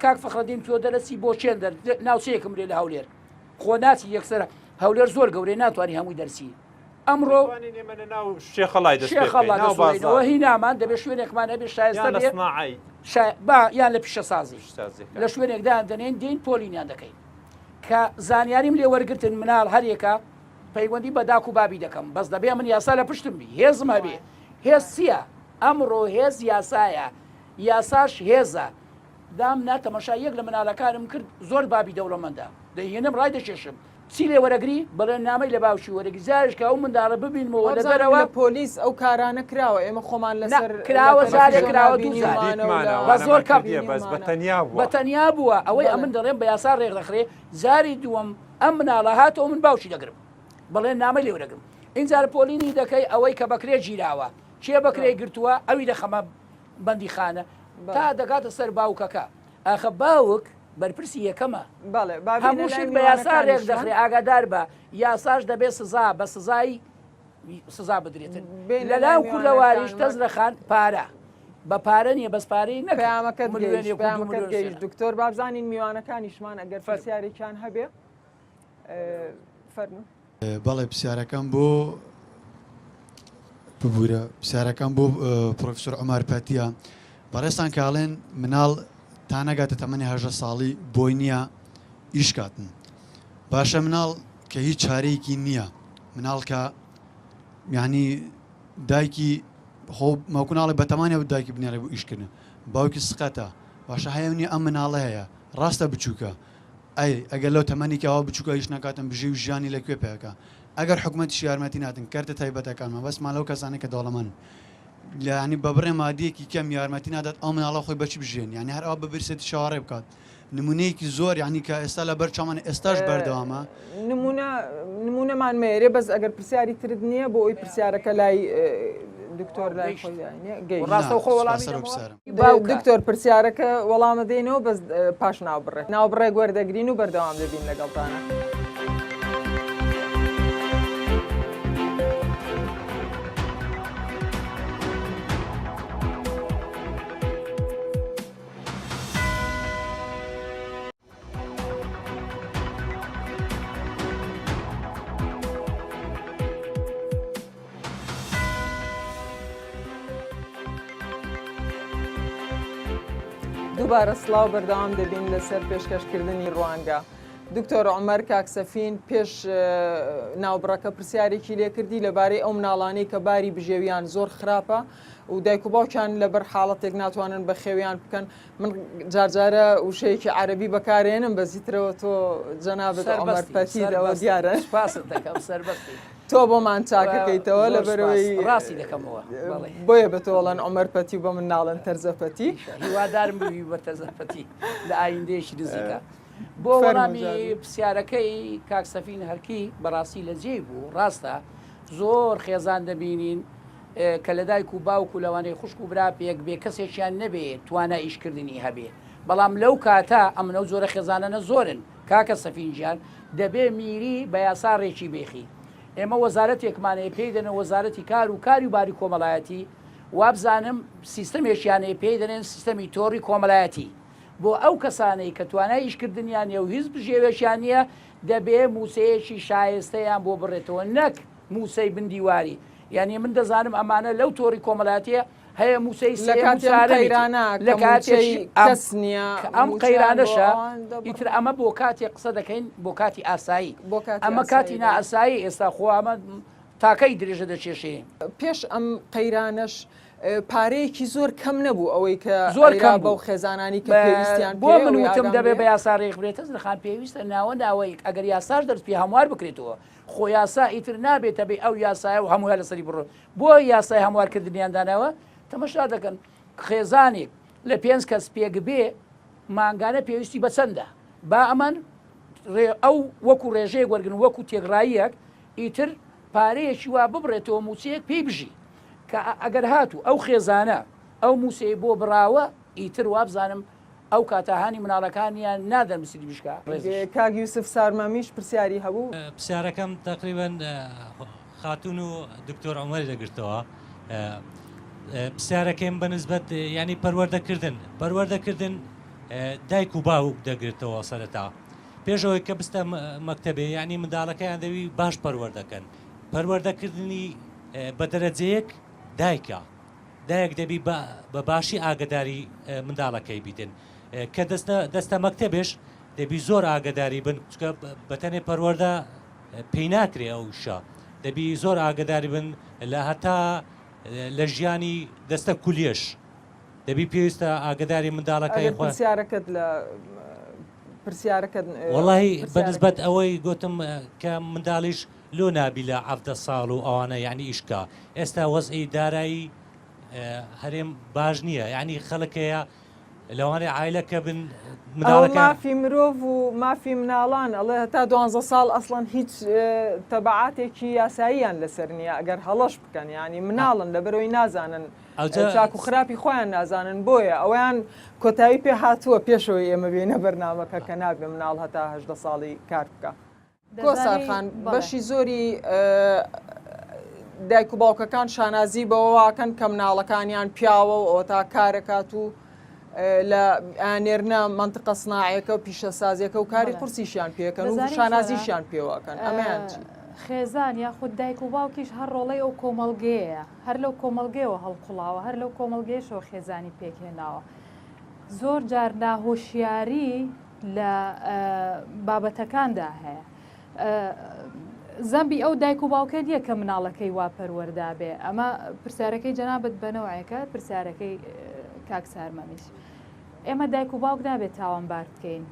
Speaker 6: کاک فەخرەدین تۆ دەرەچی بۆ چێن دەر ناوچەیەکم لێ لە هەولێر خۆ ناچی یەکسەر هەولێر زۆر گەورەی ناتوانانی هەمووی دەرسی ئەمڕۆ
Speaker 8: شێخەڵای
Speaker 6: شێخەڵا هی نامان دەبێت شوێنێکمان هەبێ شایستە با یان لە پیشەسازی لە شوێنێکدا دەنێن دین پۆلینیان دەکەین کە زانیاریم لێ وەرگتن مناڵ هەرێکە پەیوەندی بە داک و بابی دەکەم بەس دەبێ من یاسا لە پشتم بی هێزم هەبێ هێز چییە ئەمڕۆ هێز یاسایە یاساش هێزە دام نا تەمەشای یەک لە منالەکانم کرد زۆر بابی دەوڵەمەندە دەیهێنم ڕای دەکێشم چی لێ وەرەگری بەڵێن نامەی لە باوکی وەرەگری جارێک کە ئەو منداڵە ببینمەوە لە
Speaker 1: وابزانم
Speaker 6: دەرەوە
Speaker 1: لە پۆلیس ئەو کارانە کراوە ئێمە خۆمان
Speaker 6: نا
Speaker 1: لەسەر لە
Speaker 6: کراوە جارێک
Speaker 1: تەلەفزیۆنا
Speaker 6: کراوە دوو جار
Speaker 1: بینیومانە و
Speaker 8: دیتمانە
Speaker 1: لە
Speaker 6: بە زۆر
Speaker 8: ئەوانەمان
Speaker 6: کەم
Speaker 8: کردیە بەس بە
Speaker 1: بینیومانە
Speaker 8: تەنیا بووە
Speaker 6: بە تەنیا بووە ئەوەی
Speaker 1: بەڵێ
Speaker 6: ئەمن دەڵێم بە یاسا ڕێکدەخرێ جاری دووەم ئەم مناڵە هاتەوە من باوکی دەگرم بەڵێن نامەی لێ وەرەگرم ئینجار پۆلینی دەکەی ئەوەی کە بەکرێ گیراوە کێ بەکرێ گرتووە ئەوی دەخەمە بەندیخانە تا دەگاتە سەر باوکەکە ئاخە باوک بەرپرسی یەکەمە
Speaker 1: بەڵێ با بێینە
Speaker 6: هەموو
Speaker 1: لای
Speaker 6: شت بە یاسا ڕێک
Speaker 1: میوانەکانیشمان.
Speaker 6: دەخرێ ئاگادار بە یاساش دەبێ سزا بە سزای سزا بدرێتن
Speaker 1: بێینە
Speaker 6: لە
Speaker 1: لای
Speaker 6: لاو کوردەواریش
Speaker 1: میوانەکانمان.
Speaker 6: تەزرەخان پارە بە پارە نییە بەس پارەی نەکرد
Speaker 1: پەیامەکەت گەیشت
Speaker 6: ملیۆنێک و دوو
Speaker 1: پەیامەکەت
Speaker 6: ملیۆن
Speaker 1: گەیشت
Speaker 6: سێ.
Speaker 1: دکتۆر بابزانین میوانەکانیشمان ئەگەر
Speaker 6: فەرموو.
Speaker 1: پرسیارێکیان هەبێ فەرموو.
Speaker 9: بەڵێ پرسیارەکەم بۆ ببورە پرسیارەکەم بۆ پرۆفیسۆر عومەر پەتیە بەڕێزتان کە ئەڵێن مناڵ تا نەگاتە تەمەنی هەژە ساڵی بۆی نییە ئیش کاتن باشە مناڵ کە هیچ چارەیەکی نییە مناڵ کە یعنی دایکی خۆ ماکو ناڵێ بەتەمانە بوو دایکی بنێڕێ بۆ ئیشکردن باوکی سقەتە باشە هەیە نییە ئەم مناڵە هەیە ڕاستە بچووکە ئەی ئەگەر لەو تەمەنێکی ئاوا بچوکە ئیش نەکاتن بژێوی ژیانی لە کوێ پێکا ئەگەر حکومەتیش یارمەتی ناتن کەرتە تایبەتەکان مەبەستمان لەو کەسانەی کە دەوڵەمەنن یانی بە بڕێ مادیەکی کەم یارمەتی نادات ئەو مناڵە خۆی بەچی بژێن یانی هەر ئەوە ببرسێتی چاوەڕێ بکات نمونەیەکی زۆر یانی کە ئێستا لەبەر چاومان ئێستاش بەردەوامە
Speaker 1: نمونە نمونەمان مەیەرێ بەس ئەگەر پرسیاری ترت نییە بۆ ئەوی پرسیارەکە لای دکتۆر لای خۆی گەیشت
Speaker 6: ڕاستەوخۆ وەڵامی
Speaker 9: سەرۆک
Speaker 6: دەمەوە؟
Speaker 9: پرسیارم.
Speaker 6: باوکە.
Speaker 1: دکتۆر پرسیارەکە وەڵامە دەینەوە بەس پاش ناوبڕێک ناوبڕێک وەردەگرین و بەردەوام دەبین لەگەڵتانە. دووبارە سڵاو بەردەوام دەبین لەسەر پێشکەشکردنی ڕوانگە. دکتۆر عمر کاک سەفین پێش ناوبڕەکە پرسیارێکی لێکردی لەبارەی ئەو مناڵانەی کە باری بژێویان زۆر خراپە و دایک و باوکیان لەبەر حاڵەتێک ناتوانن بەخێویان بکەن من جارجارە وشەیەکی عەرەبی بەکارێنم بەزیترەوە تۆ جەنابت عومەر
Speaker 6: سەربەستی
Speaker 1: پەتیت ئەوە
Speaker 6: سەربەستی
Speaker 1: دیارە
Speaker 6: سوپاست دەکەم سەربەستی.
Speaker 1: تۆ بۆمان چاکەکەیتەوە
Speaker 6: زۆر
Speaker 1: لەبەرەوەی
Speaker 6: سوپاس. ڕاستی دەکەمەوە بەڵێ.
Speaker 1: بۆیە بە تۆ ئەڵێن عومەر پەتی و بە من ناڵێن تەرزە پەتی.
Speaker 6: هیوادارم ببی بە تەرزە پەتی لە ئایندەیەکی نزیکا. بۆ
Speaker 1: فەرموو
Speaker 6: وەڵامی
Speaker 1: جابی.
Speaker 6: پرسیارەکەی کاک سەفین هەرکی بەڕاستی لە جێی بوو ڕاستە زۆر خێزان دەبینین کە لە دایک و باوک و لەوانەیە خوشک و برا پێک بێ کەسێکیان نەبێ توانای ئیشکردنی هەبێ بەڵام لەو کاتە ئەمن ئەو جۆرە خێزانانە زۆرن کاکە سەفین گیان دەبێ میری بە یاسا ڕێکی بێخی ئێمە وەزارەتێکمان هەیە پێی دەنێن وەزارەتی کار و کاری و باری کۆمەڵایەتی وابزانم سیستەمێکیان هەیە پێی دەنێن سیستەمی تۆڕی کۆمەلایەتی بۆ ئەو کەسانەی کە توانای ئیشکردنیان نیە و هیچ بژێوێکیان نیە دەبێ موچەیەکی شایستەیان بۆ بڕێتەوە نەک موچەی بن دیواری یانی من دەزانم ئەمانە لەو تۆڕی کۆمەلاتیە هەیە موچەی
Speaker 1: لە
Speaker 6: سێیەم و
Speaker 1: کاتی ئەم
Speaker 6: چوارەمی تر
Speaker 1: قەیرانە
Speaker 6: لە
Speaker 1: کە مووچەی
Speaker 6: کاتێکی ئەم
Speaker 1: کەس نییە
Speaker 6: کە ئەم
Speaker 1: مووچەیان بۆ
Speaker 6: قەیرانەشە
Speaker 1: ئەوان دەبڕن.
Speaker 6: ئیتر ئەمە بۆ کاتێک قسە دەکەین بۆ کاتی ئاسایی
Speaker 1: بۆ کاتی
Speaker 6: ئەمە کاتی
Speaker 1: ئاسایی بەڵێ.
Speaker 6: نائاسایی ئێستا خۆ ئەمە تاکەی درێژە دەکێشێ.
Speaker 1: پێش ئەم قەیرانەش پارەیەکی زۆر کەم نەبوو ئەوەی کە
Speaker 6: زۆر
Speaker 1: ئەیرا
Speaker 6: کەم
Speaker 1: بەو
Speaker 6: بوو.
Speaker 1: خێزانانی کە پێویستیان
Speaker 6: بۆ
Speaker 1: پێیە
Speaker 6: من
Speaker 1: ئەوەی
Speaker 6: وتم
Speaker 1: ئاگام
Speaker 6: دەبێ
Speaker 1: لێیە.
Speaker 6: بە یاسا ڕێک برێتە خان پێویستە ناوە ناوەیەک ئەگەر یاساش دەرس پێ هەموار بکرێتەوە خۆ یاسا ئیتر نابێتە بێ ئەو یاسایە و هەموویان لەسەری بڕۆن بۆ یاسای هەموارکردنیان داناوە تەمەشا دەکەن خێزانێک لە پێنج کەس پێک بێ مانگانە پێویستی بە چەندە با ئەمان ئەو وەکو ڕێژەیەک وەرگن وەکو تێکڕاییەک ئیتر پارەیەکی وا ببڕێتەوە موچەیەک پێی بژی کە ئەگەر هاتوو ئەو خێزانە ئەو موچەی بۆ بڕاوە ئیتر وابزانم ئەو کاتە هانی مناڵەکانیان نادەن بچن بشکا ڕێزیش.
Speaker 1: کاک یوسف سارمەمیش پرسیاری هەبوو.
Speaker 10: پرسیارەکەم تەقریبەن خاتوون و دکتۆر عومەری دەگرتەوە پرسیارەکەیم بە نسبەت یانی پەروەردەکردن پەروەردەکردن دایک و باوک دەگرتەوە سەرەتا پێشەوەی کە بستە مەکتەبێ یعنی منداڵەکەیان دەوی باش پەروەردەکەن پەروەردەکردنی بە دەرەجەیەک دایکە دایک دەبی بە باشی ئاگداری منداڵەکەی بیتن کە دەستە دەستە مەکتەبێش دەبی زۆر ئاگداری بن چکە بەتەنێ پەروەردە پێی ناکرێ ئەو ئیشە دەبی زۆر ئاگداری بن لە هەتا لە ژیانی دەستە کولیەش دەبی پێویستە ئاگداری منداڵەکەی خۆ
Speaker 1: پرسیارەکەت لە پرسیارەکەت
Speaker 10: وەڵی بەنسبەت ئەوەی گوتم کە منداڵیش لۆ نابی لە عەڤدە ساڵ و ئەوانە یعنی ئیشکا ئێستا وەزعی دارایی هەرێم باش نییە یعنی خەڵک هەیە لەوانەیە عایلەکە بن
Speaker 1: ئەوە مافی مرۆڤ و مافی مناڵان ئەڵێ هەتا دوانزە ساڵ ئەسڵەن هیچ تەبعاتێکی یاساییان لەسەر نییە ئەگەر هەڵەش بکەن یانی مناڵن لەبەرەوەی نازانن چاک و خراپی خۆیان نازانن بۆیە ئەویان کۆتایی پێ هاتووە پێشەوەی ئێمە بێنە بەرنامەکە کە نابێ مناڵ هەتا هەژدە ساڵی کار بکە. کۆسار خان بەشی زۆری دایک و باوکەکان شانازی بەوەواکەن کە مناڵەکانیان پیاوە و ئەوە تا کارەکات و لە نێرنە منتقە سناعەکە و پیشەسازیەکە و کاری قورسیشیان پێکەن و شانازیشیان پێوەکەن ئەمەیان چی؟
Speaker 7: خێزان یاخود دایک و باوکیش هەر ڕۆڵەی ئەو کۆمەڵگەیە هەر لەو کۆمەڵگەیەوە هەڵقوڵاوە هەر لەو کۆمەڵگەیەشەوە خێزانی پێکهێناوە زۆر جار ناهۆشیاری لە بابەتەکاندا هەیە. زەمبی ئەو دایک و باوکە نییە کە مناڵەکەی وا پەروەردا بێ ئەمە پرسیارەکەی جەنابەت بەنەوەیەکە پرسیارەکەی کاک سارمەمیش ئێمە دایک و باوک نابێت تاوانبار بکەین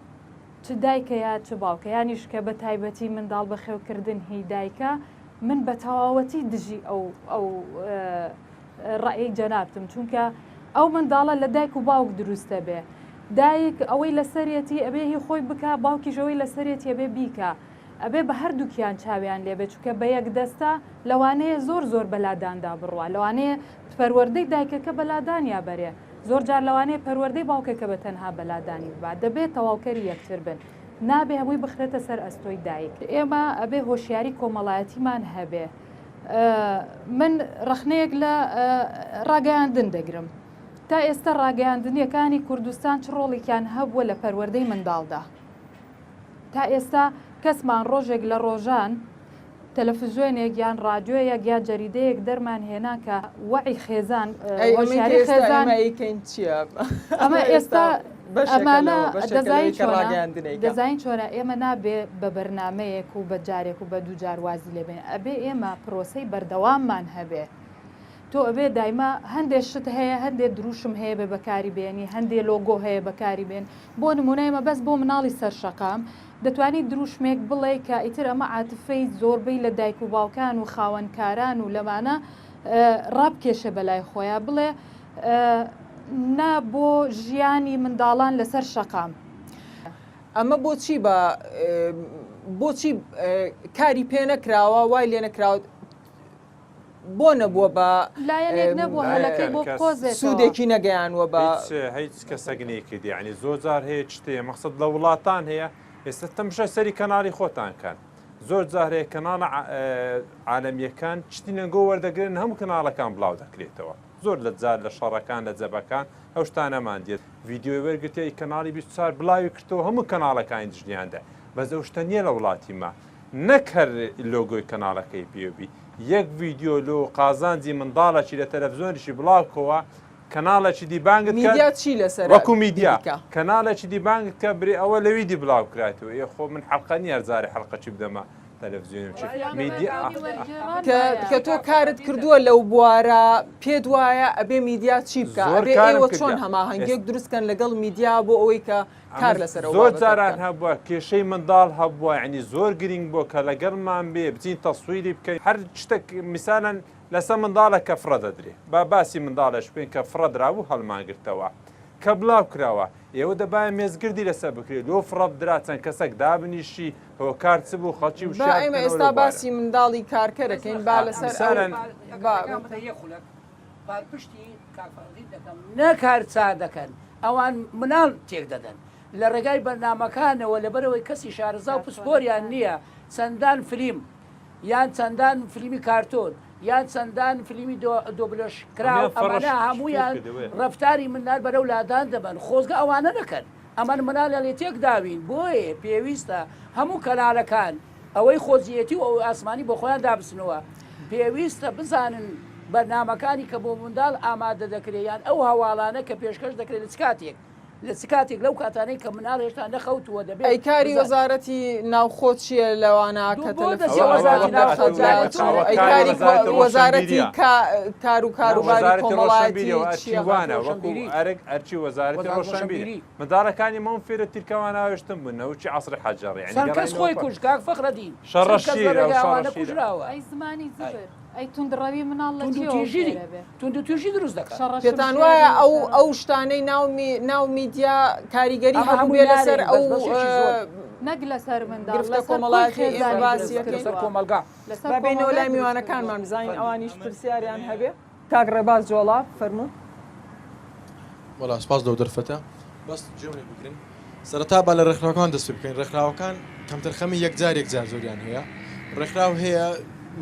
Speaker 7: چ دایکە یا چ باوکە یانیش کە بە تایبەتی منداڵ بەخێوکردن هی دایکە من بە تەواوەتی دژی ئەو ئەو ڕەئی جەنابتم چونکە ئەو منداڵە لە دایک و باوک دروست دەبێ دایک ئەوەی لەسەرێتی ئەبێ هی خۆی بکا باوکیش ئەوەی لەسەرێتی ئەبێ بیکا ئەبێ بە هەردووکیان چاویان لێبێ چونکە بە یەک دەستە لەوانەیە زۆر زۆر بەلاداندا بڕوا لەوانەیە پەروەردەی دایکەکە بەلادانیا بەرێ زۆر جار لەوانەیە پەروەردەی باوکەکە بە تەنها بەلادانی ببا دەبێ تەواوکەری یەکتر بن نابێ هەمووی بخرێتە سەر ئەستۆی دایک ئێمە ئەبێ هۆشیاری کۆمەڵایەتیمان هەبێ من ڕەخنەیەک لە ڕاگەیاندن دەگرم. تا ئێستا ڕاگەیاندنیەکانی کوردستان چ ڕۆڵێکیان هەبووە لە پەروەردەی منداڵدا؟ تا ئێستا کەسمان ڕۆژێک لە ڕۆژان تەلەفزیۆنێک یان ڕادیۆیەک یا جەریدەیەک دەرمان هێنا کە وەعی خێزان هۆشیاری خێزان ئەمە ئێستا ئەمانە دەزانین چۆنە دەزانین چۆنە ئێمە نابێ بە بەرنامەیەک و بە جارێک و بە دووجار وازی لێ بێنین ئەبێ ئێمە پرۆسەی بەردەواممان هەبێ. تۆ ئەبێ دایمە هەندێ شت هەیە هەندێ دروشم هەیە بێ بەکاری بێنی هەندێ لۆگۆ هەیە بەکاری بێن بۆ نمونە ئێمە بەس بۆ مناڵی سەر شەقام دەتوانی دروشمێک بڵێ کە ئیتر ئەمە عاتفەی زۆربەی لە دایک و باوکان و خاوەنکاران و لەمانە ڕابکێشێ بەلای خۆیان بڵێ نا بۆ ژیانی منداڵان لەسەر شەقام.
Speaker 1: ئەمە بۆچی بە بۆچی کاری پێ نەکراوە وای لێ نەکراوە بۆ نەبووە بە
Speaker 7: لایەنێک نەبووە هەلەکەی بۆ بقۆزێتەوە.
Speaker 1: سوودێکی نەگەیانوە بە.
Speaker 8: هیچ هیچ کەسەک نەیکرد یانی زۆر جار هەیە شتێ مەقسەد لە وڵاتان هەیە ئێستا تەمشای سەری کەناڵی خۆتان کەن زۆر جار هەیە کەناڵە عالەمیەکان شتی نەنگۆ وەردەگرن هەموو کەناڵەکان بڵاو دەکرێتەوە زۆر لە جار لە شەڕەکان لە جەبەکان ئەو شتانەمان دێت ڤیدیۆی وەرگرتە ئی کەناڵی 24 بڵاوی کردەوە هەموو کەناڵەکانی دژنیاندا بەس ئەو شتە نییە لە وڵاتی ما نەک هەر لۆگۆی کەناڵەکەی پێوە بی یەک ڤیدیۆ لۆ قازانجی منداڵەکی لە تەلەفزۆنیشی بڵاو کەوە کەناڵێکی دی بانگت کە
Speaker 1: میدیا چی لەسەرە
Speaker 8: وەکو میدیا
Speaker 1: بیکا.
Speaker 8: کەناڵێکی دی بانگت کە برێ ئەوە لەوی دی بڵاو کرایتەوە ئێ خۆ من حەلقە نیە هەر جارێ حەلقەکی بدەمە تەلەفزیۆنم چی میدیا
Speaker 1: کە کە تۆ کارت کردووە لەو بوارە پێت وایە ئەبێ میدیا چی بکا
Speaker 8: زۆر
Speaker 1: ئەبێ
Speaker 8: کارم
Speaker 1: ئێوە چۆن
Speaker 8: کردیە
Speaker 1: هەماهەنگیەک دروست کەن لەگەڵ میدیا بۆ ئەوەی کە کار لەسەر ئەو
Speaker 8: زۆر
Speaker 1: بابەتە
Speaker 8: جاران
Speaker 1: بکەن.
Speaker 8: هەبووە کێشەی منداڵ هەبووە یعنی زۆر گرینگ بووە کە لەگەڵمان بێ بچین تەسویری بکەین هەر شتێک میسالەن لەسەر منداڵێک کە فڕە دەدرێ با باسی منداڵێش بکەین کە فڕە درابوو هەڵمانگرتەوە کە بڵاو کراوە ئێوە دەبایە مێزگردی لەسەر بکرێ لۆ فڕە بدرا چەند کەسەک دابنیشی هۆکار چ بوو خەڵکی
Speaker 1: با
Speaker 8: وشیار
Speaker 1: ئێمە
Speaker 8: بکەنەوە
Speaker 1: ئێستا
Speaker 8: لەو بارە.
Speaker 1: باسی منداڵی کارکەرەکەین با لەسەر ئەو
Speaker 8: میسالەن
Speaker 1: با.
Speaker 6: پاڵپشتی کاک فەرەدین دەکەم نەک هەر چا دەکەن ئەوان مناڵ تێک دەدەن لە ڕێگای بەرنامەکانەوە لەبەرئەوەی کەسی شارەزا و پسپۆریان نییە چەندان فلیم یان چەندان فلیمی کارتۆن یان چەندان فلیمی دۆبلۆژ کراو
Speaker 8: هەموویان فەڕش
Speaker 6: ئەمانە هەموویان
Speaker 8: تێک کردەوەیە.
Speaker 6: ڕەفتاری منال بەرەو لادان دەبەن خۆزگە ئەوانە نەکەن ئەمەن منالیان لێ تێک داوین بۆیە پێویستە هەموو کەنالەکان ئەوەی خۆزیەتی و ئەوەی ئاسمانی بۆ خۆیان دابچنەوە، پێویستە بزانن بەرنامەکانی کە بۆ منداڵ ئامادە دەکرێت یان ئەو هەواڵانە کە پێشکەش دەکرێت لە چ کاتێک لە چ کاتێک لەو کاتانەی کە مناڵ هێشتا نەخەوتووە دەبێت
Speaker 1: ئەی کاری
Speaker 6: بزانن.
Speaker 1: وەزارەتی ناوخۆ چییە لەوانە
Speaker 6: دوو
Speaker 1: کە
Speaker 6: بۆ دەچێ
Speaker 1: تەلەفزیۆن
Speaker 6: وەزارەتی ناوخۆ
Speaker 1: دەخات
Speaker 6: جارێ
Speaker 1: چ
Speaker 6: تۆ
Speaker 1: ئەی
Speaker 8: کاری
Speaker 1: کاری
Speaker 8: وەزارەتی
Speaker 1: وەزارەتی
Speaker 8: ڕۆشنبیریە.
Speaker 1: کار و
Speaker 8: نا
Speaker 1: کاروباری
Speaker 8: وەزارەتی
Speaker 1: کۆمەڵایەتی
Speaker 8: ڕۆشنبیریەوە ئەرکی
Speaker 1: چییە؟
Speaker 8: وانە وەکو
Speaker 6: ڕۆشنبیری.
Speaker 8: ئەرک ئەرکی وەزارەتی
Speaker 6: وەزارەت
Speaker 8: ڕۆشنبیری
Speaker 6: ڕۆشنبیری.
Speaker 8: منداڵەکانی مەم فێرە تیرکەوان هاوێشتن بوون نەوکی عەسری حەجەڕی یعنی
Speaker 6: چەند کەس
Speaker 8: گەڕاینەوە
Speaker 6: خۆی
Speaker 8: پاش.
Speaker 6: کوشت کاک فەخرەدین
Speaker 8: شەڕە
Speaker 6: چەند کەس لە
Speaker 8: شیرە و
Speaker 6: ڕێگای
Speaker 8: شەڕە
Speaker 6: ئەوانە
Speaker 8: شیرە.
Speaker 6: کوژراوە.
Speaker 7: ئەی زمانی زبر ئەی توندڕەوی مناڵ لە چیەوە
Speaker 6: توندوتیژی
Speaker 7: فێرە بێ؟
Speaker 6: توندوتیژی دروست دەکات.
Speaker 7: شەڕە
Speaker 1: پێتان
Speaker 7: شمشێر
Speaker 1: وایە
Speaker 7: و
Speaker 1: ئەو
Speaker 7: شەڕە.
Speaker 1: ئەو شتانەی ناو می ناو میدیا کاریگەری
Speaker 6: ئەمە
Speaker 1: هەبووبێ
Speaker 6: هەمووی
Speaker 1: لەسەر
Speaker 6: نارێن
Speaker 1: ئەو
Speaker 6: بەس بەشێکی زۆر.
Speaker 7: نەک لەسەر منداڵ
Speaker 1: گرفتە
Speaker 7: لەسەر کۆی
Speaker 1: کۆمەڵایەتیەی ئێمە
Speaker 7: خێزانی
Speaker 1: باسی
Speaker 7: دروست
Speaker 1: ئەکەین؟
Speaker 6: لەسەر
Speaker 7: کردووە.
Speaker 6: کۆمەڵگا.
Speaker 7: لەسەر
Speaker 1: با بێینەوە
Speaker 7: کۆمەڵگای
Speaker 1: لای
Speaker 7: دروست کردووە.
Speaker 1: میوانەکانمان بزانین
Speaker 6: فەرموو.
Speaker 1: ئەوانیش پرسیاریان هەبێ. کاک ڕێباز جۆڵا فەرموو.
Speaker 11: وەڵا سپاس لەو دەرفەتە بەس گوێم لێ بگرن سەرەتا با لە ڕێکخراوەکان دەست پێ بکەین ڕێکخراوەکان کەمتەرخەمی یەکجار یەکجار زۆریان هەیە ڕێکخراو هەیە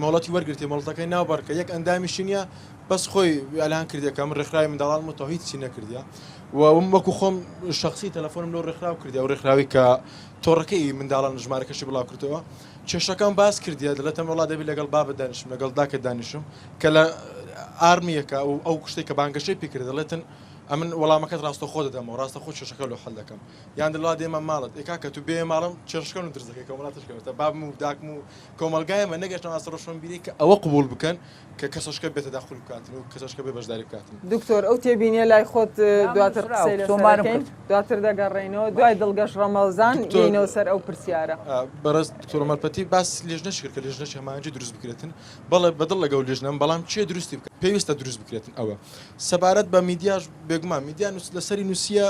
Speaker 11: مۆڵەتی وەرگرتێ مۆڵەتەکەی ناو بەڕکە یەک ئەندامیشی نییە بەس خۆی ئەلان کردیە کە من ڕێکخراوی منداڵانم و تەواو هیچی نەکردیە و وەکو خۆم شخصی تەلەفۆنم لەو ڕێکخراو کردی ئەو ڕێکخراوی کە تۆڕەکەی منداڵان ژمارەکەشی بڵاو کردەوە کێشەکەم باس کردیە دەڵێتم وەڵا دەبی لەگەڵ بابت دانیشم لەگەڵ داکت دانیشم کە لە ئارمیەکە و ئەو شتێک کە بانگەشەی پێ کرد دەڵێتن ئەمن وەڵامەکەت ڕاستەخۆ دەدەمەوە ڕاستەخۆ کێشەکە لۆ حەل دەکەم یان دەڵا دێمە ماڵت ئێ کاکە تو بێ ماڵم کێشەکەم لۆ درز دەکەی کۆمەڵا تشکەوتە بابم و داکم و کۆمەڵگایمە نەگەشتە ئاست ڕۆشنبیری کە ئەوە قبوڵ بکەن کە کەسەشکە بێتە داخل بکاتن و کەسەشکە بێ بەشداری بکاتن.
Speaker 1: دکتۆر ئەو تێبینیە لای خۆت دواتر قسەی لەسەر ئەکەین دواتر دەگەڕێینەوە دوای دڵگەش ڕەمەزان یەینەوە سەر ئەو پرسیارە.
Speaker 11: بەڕێز دکتۆر عومەر پەتی باس لیژنەش کرد کە لیژنەش هەماهەنگی دروست بکرێتن بەڵێ بەدڵ لەگەڵ لیژنەم بەڵام کێ دروستی بکات پێویستە دروست بکرێتن ئەوە سەبارەت بە میدیاش بێگومان میدیا لەسەری نووسیە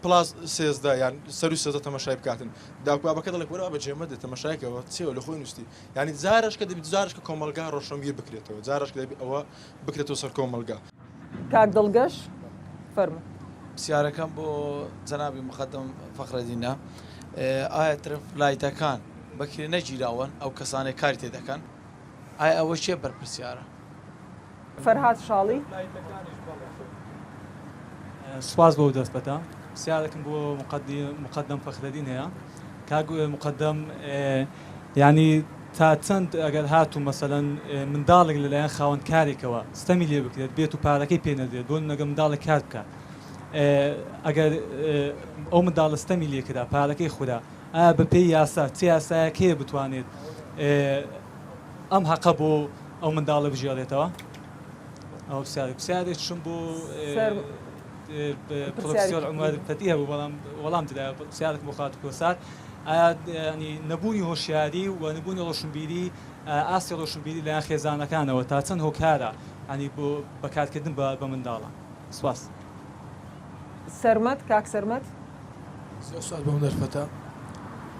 Speaker 11: plus 13 یان سەروو 13 تەمەشای بکاتن داک بابەکە دەڵێ وەرە بە جێمە دێ تەمەشایکەوە چێوە لە خۆی نووستی یانی جارش کە دەبی جارش کە کۆمەڵگا ڕۆشنبیر بکرێتەوە جارش کە دەبی ئەوە بکرێتەوە سەر کۆمەڵگا.
Speaker 1: کاک دڵگەش فەرموو.
Speaker 12: پرسیارەکەم بۆ جەنابی مقدم فەخرەدینە ئایا ترف لایتەکان بەکرێ نەگیراون ئەو کەسانەی کاری تێ دەکەن ئایا ئەوە کێ بەرپرسیارە؟
Speaker 1: فەرهاد شاڵی.
Speaker 13: سوپاس بۆ دەرفەتە. پرسیارێکم بۆ مقدم فەخرەدین هەیە. کاک مقدم یانی تا چەند ئەگەر هاتوو مەسەلەن منداڵێک لەلایەن خاوەن کارێکەوە ستەمی لێ بکرێت بێت و پارەکەی پێ نەدرێت بۆ نمونە منداڵێک کار بکات ئەگەر ئەو منداڵە ستەمی لێ کرا پارەکەی خورا ئایا بە پێی یاسا چ یاسایەک هەیە بتوانێت ئەم هەقە بۆ ئەو منداڵە بگێڕێتەوە؟ ئەوە پرسیارێک پرسیارێکشم بۆ پرۆفیسۆر عومەر فەتی هەبوو بەڵام وەڵام درایەوە پرسیارێکم بۆ خاتوو کۆسار ئایا یانی نەبوونی هۆشیاری و نەبوونی ڕۆشنبیری ئاستی ڕۆشنبیری لەلایەن خێزانەکانەوە تا چەند هۆکارە یانی بۆ بەکارکردن بە منداڵان؟ سپاس.
Speaker 1: سەرمەد، کاک سەرمەد.
Speaker 14: زۆر سوپاس بۆ ئەم دەرفەتە.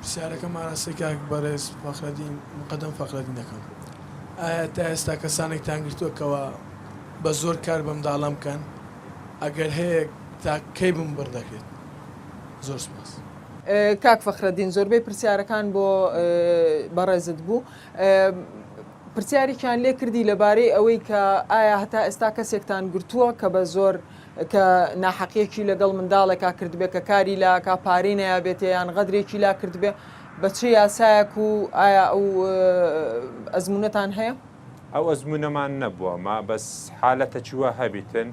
Speaker 14: پرسیارەکەم ئاراستەی کاک بەڕێز فەخرەدین موقەدەم فەخرەدین دەکەم. ئایا تا ئێستا کەسانێکتان گرتووە کەوا بە زۆر کار بە منداڵان بکەن؟ ئەگەر هەیە تا کەی بنبڕ دەکرێت؟ زۆر سوپاس.
Speaker 1: کاک فەخرەدین زۆربەی پرسیارەکان بۆ بەڕێزت بوو. پرسیارێکیان لێ کردی لەبارەی ئەوەی کە ئایا هەتا ئێستا کەسێکتان گرتووە کە بە زۆر کە ناحەقیەکی لەگەڵ منداڵێکا کردبێ کە کاری لاکا پارەی نەیابێتێ یان غەدرێکی لا کردبێ بە چ یاسایەک و ئایا ئەو ئەزموونەتان هەیە؟
Speaker 8: ئەو ئەزموونەمان نەبووە ما بەس حالەتەکی وا هەبیتن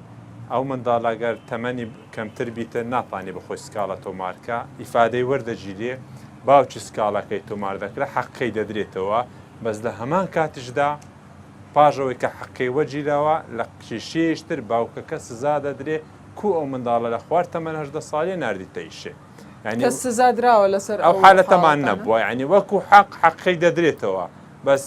Speaker 8: ئەو منداڵە گەر تەمەنی کەمتر بیتن ناتانی بەخۆی سکاڵە تۆمارکا ئیفادەی وەردەگیرێ باوکی سکاڵەکەی تۆمار دەکرێ حەقەکەی دەدرێتەوە بەس لە هەمان کاتیشدا پاش ئەوەی کە حەقەکەی وەرگیراوە لە کێشەیەکی تر باوکەکە سزا دەدرێ کو ئەو منداڵە لە خوار تەمەن 18 ساڵیە ناردیتە ئیشێ یانی
Speaker 1: کەس سزا دراوە لەسەر
Speaker 8: ئەو
Speaker 1: ئەو
Speaker 8: حالەتەمان
Speaker 1: حاڵەتانە؟
Speaker 8: نەبووە یانی وەکو حەق حەقەکەی دەدرێتەوە بەس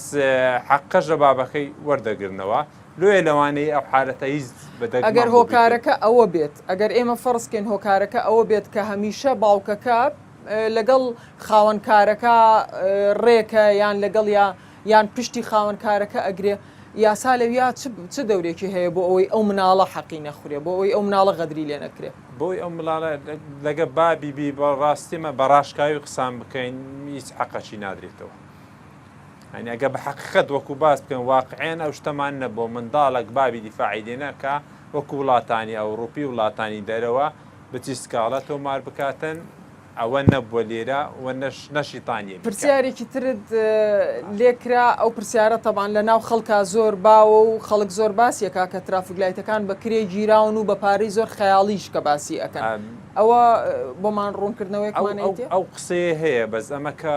Speaker 8: حەقەش لە بابەکەی وەردەگرنەوە لۆیە لەوانەیە ئەو حالەتە هیچ بە
Speaker 1: ئەگەر
Speaker 8: دەگمەن بووبیتن.
Speaker 1: هۆکارەکە ئەوە بێت ئەگەر ئێمە فەرز کەین هۆکارەکە ئەوە بێت کە هەمیشە باوکەکە لەگەڵ خاوەن کارەکە ڕێکە یان لەگەڵیا یان پشتی خاوەن کارەکە ئەگرێ یاسا لەویا چ چ دەورێکی هەیە بۆ ئەوەی ئەو مناڵە حەقی نەخورێ بۆ ئەوەی ئەو مناڵە غەدری لێ نەکرێ؟
Speaker 8: بۆی ئەو مڵاڵە لەگە بابی بی بە ڕاستی مە بە ڕاشکاوی قسان بکەین هیچ حەقەکی نادرێتەوە یانی ئەگە بە حەقیقەت وەکو باس بکەن واقعیان ئەو شتەمان نەبووە منداڵەک بابی دیفاعی لێ نەکا وەکو وڵاتانی ئەوڕوپی وڵاتانی دەرەوە بچی سکاڵا تۆمار بکاتن ئەوە نەبووە لێرە و نەش نەشیتانیە بیکا.
Speaker 1: پرسیارێکی ترت لێ کرا ئەو پرسیارە تەبعەن لە ناو خەڵکا زۆر باوە و خەڵک زۆر باسی ئەکا کە ترافیک لایتەکان بە کرێ گیراون و بە پارەی زۆر خەیاڵیش کە باسی ئەکەن ئەوە بۆمان
Speaker 8: ئەو
Speaker 1: ڕوونکردنەوەیەکمان
Speaker 8: ئەو
Speaker 1: ئەیتێ؟
Speaker 8: ئەو قسەیە هەیە بەس ئەمە کە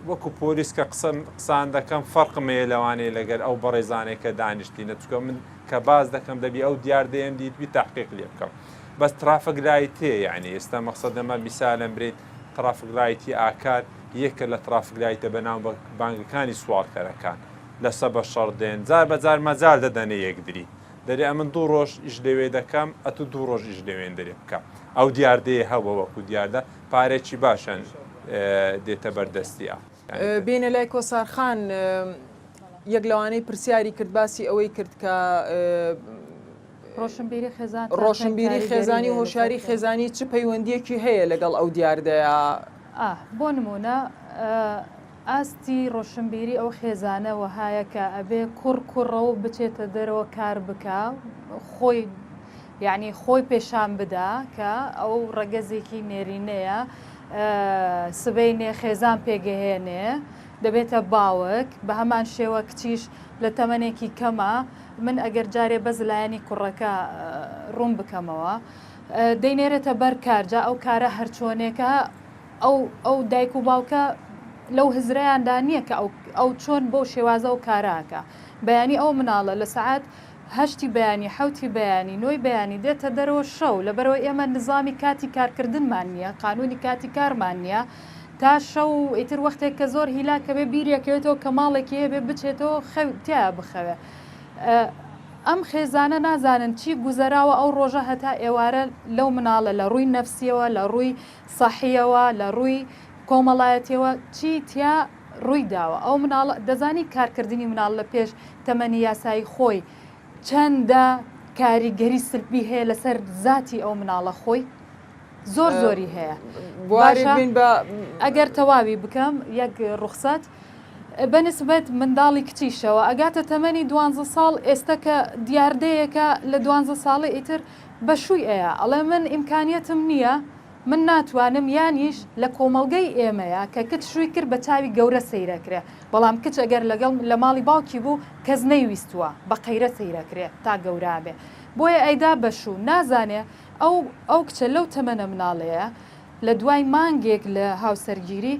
Speaker 8: وەکو پۆلیس کە قسەم قسان دەکەم فەرقم هەیە لەوانەیە لەگەر ئەو بەڕێزانەی کە دانیشتینە چونکە من کە باس دەکەم دەبی ئەو دیاردەیەم دیتبی تەحقیق لێ بکەم بەس ترافک لایت هەیە یەعنی ئێستا مەقسەد ئەمە میسالەن برێین ترافک لایتی ئاکار یەکە لە ترافک لایتە بەناو بانگەکانی سواڵکەرەکان لەسە بە شەڕ دێن جار بە جار مەجال دەدەنە یەکدری دەرێ ئەمن دوو ڕۆژ ئیش لەوێ دەکەم ئەتوو دوو ڕۆژ ئیش لەوێن دەرێ بکە ئەو دیاردەیە هەبووە وەکو دیاردە پارێکی باشیان دێتە بەردەستیا.
Speaker 1: بێینە لای کۆسار خان یەک لەوانەی پرسیاری کرد باسی ئەوەی کرد کە
Speaker 7: ڕۆشنبیری خێزان تا چەند
Speaker 1: ڕۆشنبیری
Speaker 7: کاریگەری
Speaker 1: خێزانی و
Speaker 7: هەیە لەسەر
Speaker 1: هۆشیاری
Speaker 7: خێزان؟
Speaker 1: خێزانی چ پەیوەندییەکی هەیە لەگەڵ ئەو دیاردەیە؟
Speaker 7: ئا، بۆ نموونە ئاستی ڕۆشنبیری ئەو خێزانە وەهایە کە ئەبێ کوڕ کوڕە و بچێتە دەرەوە کار بکا خۆی یعنی خۆی پێشان بدا کە ئەو ڕەگەزێکی نێرینەیە سبەینێ خێزان پێگەهێنێ دەبێتە باوک بە هەمان شێوە کچیش لە تەمەنێکی کەمە من ئەگەر جارێ بەس لایەنی کوڕەکە ڕوون بکەمەوە دەینێرێتە بەر کار جا ئەو کارە هەرچۆنێکە ئەو ئەو دایک و باوکە لەو هزرەیاندا نییە کە ئەو ئەو چۆن بەو شێوازە ئەو کارە ئەکا بەیانی ئەو مناڵە لە سەعات هەشتی بەیانی حەوتی بەیانی نۆی بەیانی دێتە دەرەوە شەو لەبەرئەوەی ئێمە نزامی کاتی کارکردنمان نییە قانونی کاتی کارمان نییە تا شەو ئیتر وەختێک کە زۆر هیلاکە بێ بیریەکەوێتەوە کە ماڵێکی هەبێ بچێتەوە خەو تیا بخەوێ ئەم خێزانە نازانن چی گوزەراوە ئەو ڕۆژە هەتا ئێوارە لەو مناڵە لە ڕووی نەفسیەوە لە ڕووی سەحیەوە لە ڕووی کۆمەڵایەتیەوە چی تیا ڕووی داوە ئەو مناڵە دەزانی کارکردنی مناڵ لە پێش تەمەنی یاسایی خۆی چەندە کاریگەری سلبی هەیە لەسەر زاتی ئەو مناڵە خۆی زۆر زۆری هەیە باشە ئەگەر تەواوی بکەم یەک ڕوخسەت بەنسبەت منداڵی کچیشەوە ئەگاتە تەمەنی دوانزە ساڵ ئێستا کە دیاردەیەکە لە دوانزە ساڵی ئیتر بە شووی ئەیا ئەڵێ من ئیمکانیەتم نییە من ناتوانم یانیش لە کۆمەڵگەی ئێمەیە کە کچ شووی کرد بە چاوی گەورە سەیرەکرێ بەڵام کچ ئەگەر لەگەڵ لە ماڵی باوکی بوو کەس نەیویستووە بە قەیرە سەیرەکرێ تا گەورابێ بۆیە ئەیدا بە شوو نازانێ ئەو ئەو کچە لەو تەمەنە مناڵەیە لە دوای مانگێک لە هاوسەرگیری.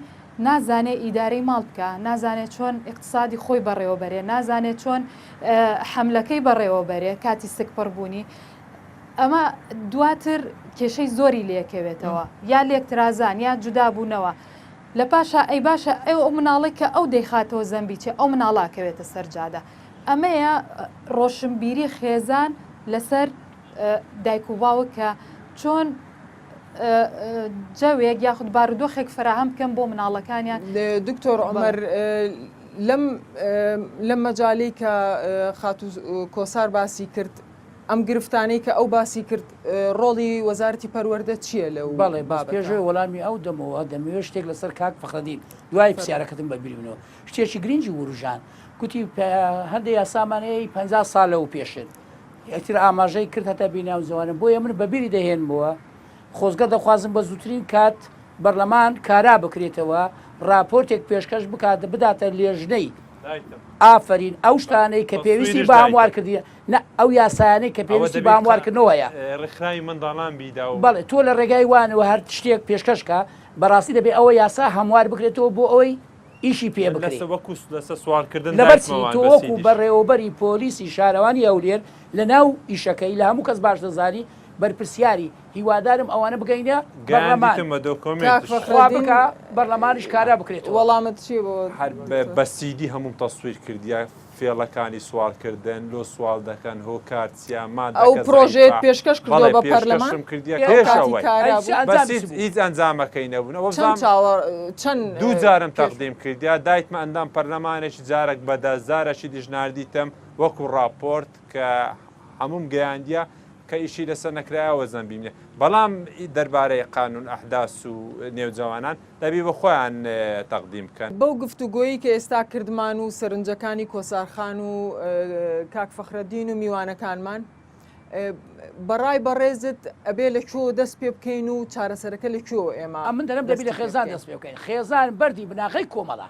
Speaker 7: نازانێ ئیدارەی ماڵ بکا، نازانێ چۆن ئیقتسادی خۆی بەڕێوە بەرێ، نازانێ چۆن حەملەکەی بەڕێوە بەرێ کاتی سکپڕ بوونی، ئەمە دواتر کێشەی زۆری لێکەوێتەوە یا لێکترازان یا جودا بوونەوە لە پاشا ئەی باشە ئەو ئەو مناڵەی کە ئەو دەیخاتەوە زەنبی چیە ئەو مناڵە ئەکەوێتە سەر جادە ئەمەیە ڕۆشنبیری خێزان لەسەر دایک و باوک کە چۆن جەوێک یاخود بارودۆخێک فەراهەم بکەن بۆ مناڵەکانیان.
Speaker 1: دکتۆر عومەر لەم لەم مەجالەی کە خاتوو کۆسار باسی کرد ئەم گرفتانەی کە ئەو باسی کرد ڕۆڵی وەزارەتی پەروەردە چییە لەو
Speaker 6: بەڵێ بەس پێش ئەوەی وەڵامی ئەو دەمەوە دەمەوێت شتێک لەسەر کاک فەخرەدین دوای پرسیارەکەتم بە بیر بنەوە شتێکی گرنگی وروژان گوتی هەندێک یاسامان هەیە 50 ساڵ لەو پێشن ئیتر ئاماژەی کرد هەتا بیناو جوانم بۆیە من بەبیری دەهێنمەوە خۆزگە دەخوازم بە زووترین کات بەرلەمان کارا بکرێتەوە ڕاپۆرتێک پێشکەش بکات بداتە لێژنەی ئافەرین ئەو شتانەی کە پێویستی بە هەموارکردنە نا ئەو یاسایانەی کە پێویستی بە هەموارکردنەوە هەیە.
Speaker 8: ڕێکخراوی منداڵان بیدا و.
Speaker 6: بەڵێ تۆ لە ڕێگای وانەوە هەر شتێک پێشکەش کە بەڕاستی دەبێ ئەوە یاسا هەموار بکرێتەوە بۆ ئەوەی ئیشی پێ بکرێ.
Speaker 8: لەسە وەکو لەسە سواڵکردن
Speaker 6: لەبەر چی
Speaker 8: دایکمەوان
Speaker 6: تۆ
Speaker 8: بە
Speaker 6: وەکو
Speaker 8: سیدیش.
Speaker 6: بەڕێوەبەری پۆلیسی شارەوانی هەولێر لە ناو ئیشەکەی لە هەموو کەس باش دەزانی بەرپرسیاری هیوادارم ئەوانە بگەینە بەرلەمان.
Speaker 8: گەیاندیتم بە
Speaker 1: کاک
Speaker 8: دۆکۆمێنتش.
Speaker 6: خوا
Speaker 1: فەخرەدین
Speaker 6: بکا بەرلەمانیش کارا بکرێتەوە.
Speaker 1: وەڵامت چیە بۆ
Speaker 8: هەر
Speaker 1: دکتۆر؟
Speaker 8: بە سیدی هەمووم تەسویر کردیە فێڵەکانی سواڵ کردن لۆ سواڵ دەکەن هۆکار چیە
Speaker 1: ئەو
Speaker 8: مادەکە
Speaker 1: پرۆژەیەت
Speaker 8: زەعیفە
Speaker 1: پێشکەش کردووە
Speaker 8: بەڵێ
Speaker 1: بە پەرلەمان؟
Speaker 8: پێشکەشم کردیە
Speaker 1: ئەو
Speaker 8: پێش
Speaker 1: کاتی
Speaker 8: ئەوەی
Speaker 1: کارا
Speaker 6: ئەی چ
Speaker 1: بوو؟
Speaker 8: بەس
Speaker 6: ئەنجامی
Speaker 8: هیچ
Speaker 6: چ بوو؟
Speaker 8: هیچ ئەنجامەکەی نەبوون ئەوە
Speaker 1: چەند
Speaker 8: بزانم
Speaker 1: چاوە چەند
Speaker 8: دوو جارم
Speaker 1: پێش
Speaker 8: تەقدیم کردیە دایتمە ئەندام پەرلەمانێکی جارەک بە دەست جارەکی دیش ناردیتم وەکو ڕاپۆرت کە هەمووم گەیاندیە کە ئیشی لەسەر نەکرایەوە زەنبیم نیە بەڵام دەربارەی قانون ئەحداس و نێوجەوانان دەبی بە خۆیان تەقدیم بکەن.
Speaker 1: بەو گفتوگۆیەی کە ئێستا کردمان و سەرنجەکانی کۆسار خان و کاک فەخرەدین و میوانەکانمان، بەڕای بەڕێزت ئەبێ لە کوێوە دەست پێ بکەین و چارەسەرەکە لە کوێوە ئێمە
Speaker 6: ئەمن دەرم دەبی لە
Speaker 1: دەستی پێ
Speaker 6: خێزان
Speaker 1: بکەین؟
Speaker 6: دەست پێ بکەین. خێزان بەردی بناغەی کۆمەڵە.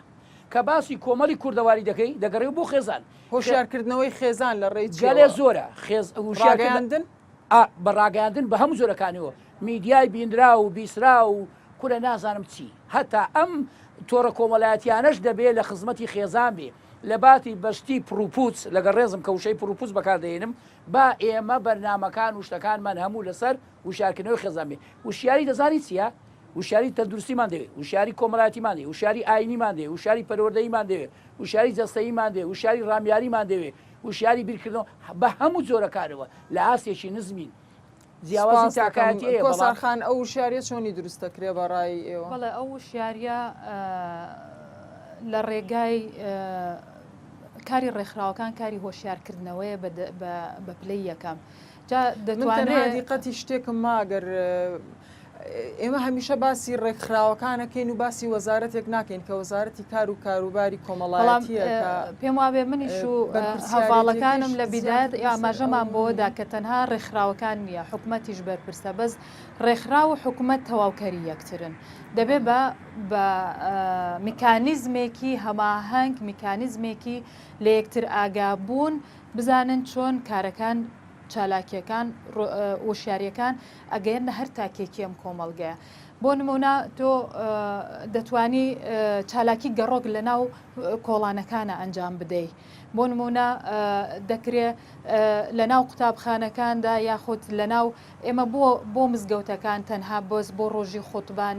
Speaker 6: کە باسی کۆمەڵی کوردەواری دەکەی دەگەڕێیەوە بۆ خێزان.
Speaker 1: هۆشیارکردنەوەی خێزان لە ڕێی
Speaker 6: گەلێ
Speaker 1: چیەوە؟
Speaker 6: زۆرە. خێز هوشیارکردن
Speaker 1: ڕاگەیاندن؟
Speaker 6: ئا بە ڕاگەیاندن بە هەموو جۆرەکانیەوە میدیای بینراو و بیسراو و کورە نازانم چی هەتا ئەم تۆڕە کۆمەلایەتیانەش دەبێ لە خزمەتی خێزان بێ لە باتی بەشتی پڕوپوچ لەگەڵ ڕێزم کە وشەی پڕوپوچ بەکار دەهێنم با ئێمە بەرنامەکان و شتەکانمان هەموو لەسەر وشیارکردنەوەی خێزان بێ وشیاری دەزانی چیە وشیاری تەندروستیمان دەوێ وشیاری کۆمەلایەتیمان دەوێ وشیاری ئاینیمان دەوێ وشیاری پەروەردەییمان دەوێ وشیاری جەستەییمان دەوێ وشیاری ڕامیاریمان دەوێ وشیاری بیرکردنەوە بە هەموو جۆرەکانەوە لە ئاستێکی نزمین. جیاوازی
Speaker 1: سپاست دەکەم.
Speaker 6: تاکایەتی هەیە
Speaker 1: کۆسار
Speaker 6: بەڵام.
Speaker 1: خان ئەو وشیاریە چۆنی دروست دەکرێ بە ڕای ئێوە؟
Speaker 7: بەڵێ ئەو وشیاریە لە ڕێگای کاری ڕێکخراوەکان کاری هۆشیارکردنەوەیە بە پلەی یەکەم جا
Speaker 1: من
Speaker 7: دەتوانرێ
Speaker 1: تەنها دیقەتی شتێکم ما گەر ئێمە هەمیشە باسی ڕێکخراوەکانەکەین و باسی وەزارەتێک ناکەین کە وەزارەتی کار و کاروباری کۆمەڵایەتیە کە
Speaker 7: پێم وابێ منیش و هەڤاڵەکانم لە بیدایەت ئاماژەمان بەوەدا کە تەنها ڕێکخراوەکان نییە حکومەتیش بەرپرسە بەس ڕێکخراو و حکومەت تەواوکەری یەکترن دەبێ بە بە میکانیزمێکی هەماهەنگ میکانیزمێکی لە یەکتر ئاگابوون بزانن چۆن کارەکان چالاکیەکان وشیاریەکان ئەگەیەننە هەر تاکێکی ئەم کۆمەڵگەیە. بۆ نموونە تۆ دەتوانی چالاکی گەڕۆک لە ناو کۆڵانەکانە ئەنجام بدەی. بۆ نموونە دەکرێ لە ناو قوتابخانەکاندا یاخود لە ناو ئێمە بۆ بۆ مزگەوتەکان تەنها بەس بۆ ڕۆژی خوتبان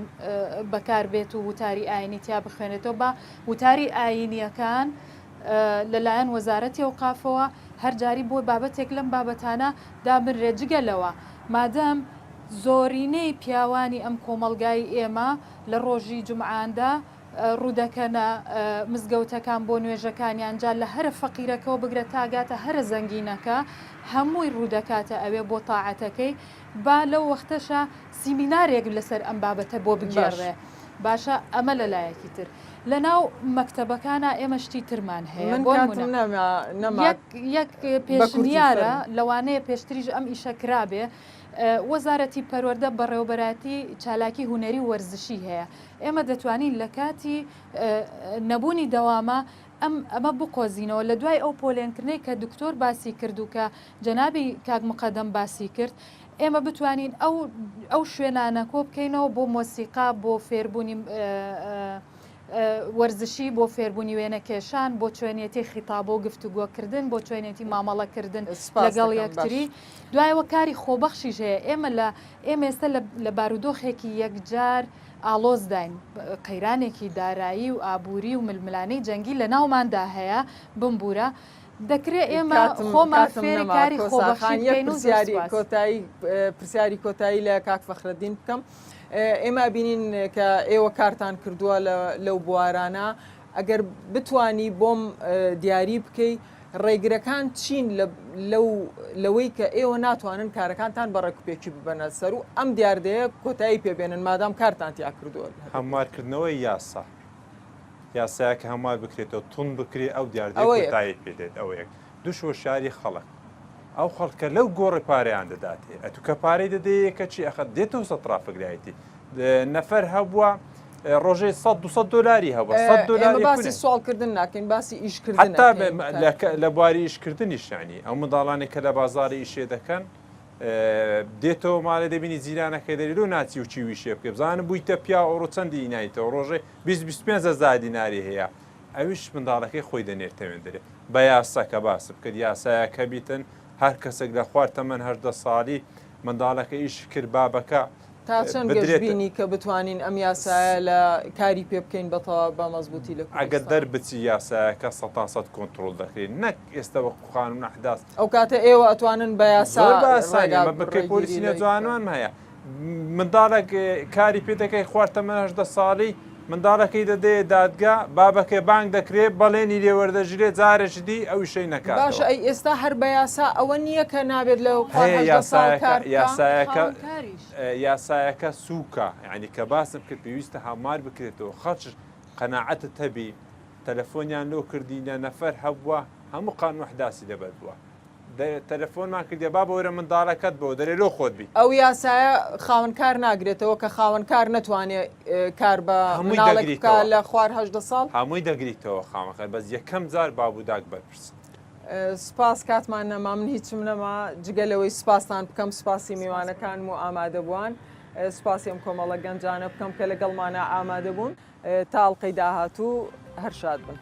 Speaker 7: بەکار بێت و وتاری ئاینی تیا بخوێنێتەوە با وتاری ئاینیەکان لەلایەن وەزارەتی ئەوقافەوە هەر جاری بۆ بابەتێک لەم بابەتانە دابنرێت، جگە لەوە مادەم زۆرینەی پیاوانی ئەم کۆمەڵگای ئێمە لە ڕۆژی جومعاندا ڕوودەکەنە مزگەوتەکان بۆ نوێژەکانیان جا لە هەرە فەقیرەکەوە بگرە تاگاتە هەرە زەنگینەکە هەمووی ڕوودەکاتە ئەوێ بۆ تاعەتەکەی با لەو وەختەشا سیمینارێک لەسەر ئەم بابەتە بۆ بگێڕێ باشە ئەمە لەلایەکی تر. لەناو مەکتەبەکانا ئێمە شتی ترمان هەیە
Speaker 1: من
Speaker 7: بۆ
Speaker 1: کاتم
Speaker 7: نمونە
Speaker 1: نەما نەما
Speaker 7: یەک یەک
Speaker 1: بە کورتی
Speaker 7: پێشنیارە
Speaker 1: فەرموو.
Speaker 7: لەوانەیە پێشتریش ئەم ئیشە کرابێ وەزارەتی پەروەردە بەڕێوەبەرایەتی چالاکی هونەری و وەرزشی هەیە ئێمە دەتوانین لە کاتی نەبوونی دەوامە ئەم ئەمە بقۆزینەوە لە دوای ئەو پۆلێنکردنەی کە دکتۆر باسی کرد و کە جەنابی کاک مقەدەم باسی کرد ئێمە بتوانین ئەو ئەو شوێنانە کۆ بکەینەوە بۆ مۆسیقا بۆ فێربوونی. وەرزشی بۆ فێربوونی وێنەکێشان، بۆ چۆنیەتی خیتابە و گفتوگۆکردن، بۆ چۆنیەتی مامەڵەکردن لەگەڵ یەکتری. دوایەوە کاری خۆبەخشیش هەیە. ئێمە لە ئێمە ئێستا لە بارودۆخێکی یەکجار ئاڵۆزداین، قەیرانێکی دارایی و ئابووری و ململانێی جەنگی لەناوماندا هەیە، بمبوورە، دەکرێ ئێمە خۆمان فێری کاری خۆبەخشی بکەین و زۆر سوپاس.
Speaker 1: پرسیاری کۆتایی لە کاک فەخرەدین بکەم. ئێمە ئەبینین کە ئێوە کارتان کردووە لەو بوارانە، ئەگەر بتانی بۆم دیاری بکەی ڕێگرەکان چین لەوەی کە ئێوە ناتوانن کارەکانتان بە ڕێکوپێکی ببەنە سەر و ئەم دیاردەیە کۆتایی پێبێنن مادام کارتان تیا کردووە؟
Speaker 8: هەموارکردنەوەی یاسا، یاسایەکە هەموار بکرێتەوە توند بکرێ ئەو دیاردەیە کۆتایی پێ دێت ئەوە یەک. دوش هۆشیاری خەڵک ئەو خەڵکە لەو گۆڕی پارەیان دەداتێ ئەتو کە پارەی دەدەیە کەچی ئەخە دێتەوە سە ترافک لایتی نەفەر هەبووە ڕۆژەی 100 200 دلاری هەبووە 100 دلاری
Speaker 1: باسی سواڵکردن ناکەین باسی ئیشکردن
Speaker 8: حتا لە بواری ئیشکردنیش ینی ئەو منداڵانی کە لە بازاری ئیشێ دەکەن دێتەوە ماڵێ دەبینی جیرانەکەی دەری لۆ ناچی و چی ویشێ بکە بزانە بوویتە پیا ئەوڕۆ چەندی نایتەوە ڕۆژێ 20 25 هزار دیناری هەیە ئەویش منداڵەکەی خۆی دەنێرتە وێندەرێ بە یاسا کە باسم کرد یاسایەک هەبیتن هەر کەسێک لە خوار تەمەن 18 ساڵی منداڵەکە ئیشی کرد بابەکە
Speaker 1: تا چەند
Speaker 8: بدرێتە
Speaker 1: گەشبینی کە بتوانین ئەم یاسایە لە کاری پێ بکەین بە تەوا بە مەزبووتی لە
Speaker 8: ئەگەر
Speaker 1: کوردستان؟
Speaker 8: دەربچی یاسایەکە سەتان سەد کۆنتڕۆڵ دەکرێت نەک ئێستا وەکو قانون ئەحداث
Speaker 1: ئەو کاتە ئێوە ئەتوانن بە یاسا
Speaker 8: زۆر بە ئاسانی
Speaker 1: ڕێگا
Speaker 8: ئەمە بکەی
Speaker 1: ڕێگیری
Speaker 8: پۆلیسی
Speaker 1: لێ بکەن.
Speaker 8: نەجوانمان هەیە منداڵێک کاری پێ دەکەی خوار تەمەن 18 ساڵی منداڵەکەی دەدەیە دادگا بابەکەی بانگ دەکرێ بەڵێنی لێ وەردەگیرێ جارێکی دی ئەو ئیشەی
Speaker 1: باشە
Speaker 8: نەکاتەوە.
Speaker 1: ئەی ئێستا هەر بە یاسا ئەوە نییە کە نابێت لە خوار
Speaker 8: هەیە
Speaker 1: 18 ساڵ
Speaker 8: یاسایەکە
Speaker 1: کار بکا؟
Speaker 8: یاسایەکە
Speaker 7: خاوەنکاریش.
Speaker 8: یاسایەکە سووکە یانی کە باسم کرد پێویستە هەموار بکرێتەوە خەڵکش قەناعەتت هەبی تەلەفۆنیان لۆ کردینە نەفەر هەبووە هەموو قانون ئەحداسی لەبەر بووە تەلەفۆنمان کردیە بابە وەرە منداڵەکەت بۆ دەرێ لۆ خۆت بی.
Speaker 1: ئەو یاسایە خاوەن کار ناگرێتەوە کە خاوەن کار نەتوانێ کار بە
Speaker 8: هەمووی
Speaker 1: مناڵێک بکا
Speaker 8: دەگریتەوە.
Speaker 1: لە خوار 18 ساڵ؟
Speaker 8: هەمووی دەگریتەوە خاوەن کار بەس یەکەم جار باب و داک بەرپرسن.
Speaker 1: سوپاس کاتمان نەما من هیچم نەما جگە لەوەی سوپاستان بکەم سوپاسی میوانەکانم و ئامادەبووان سوپاسی ئەم کۆمەڵە گەنجانە بکەم کە لەگەڵمانە ئامادەبوون تا ئەڵقەی داهاتوو هەر شاد بن.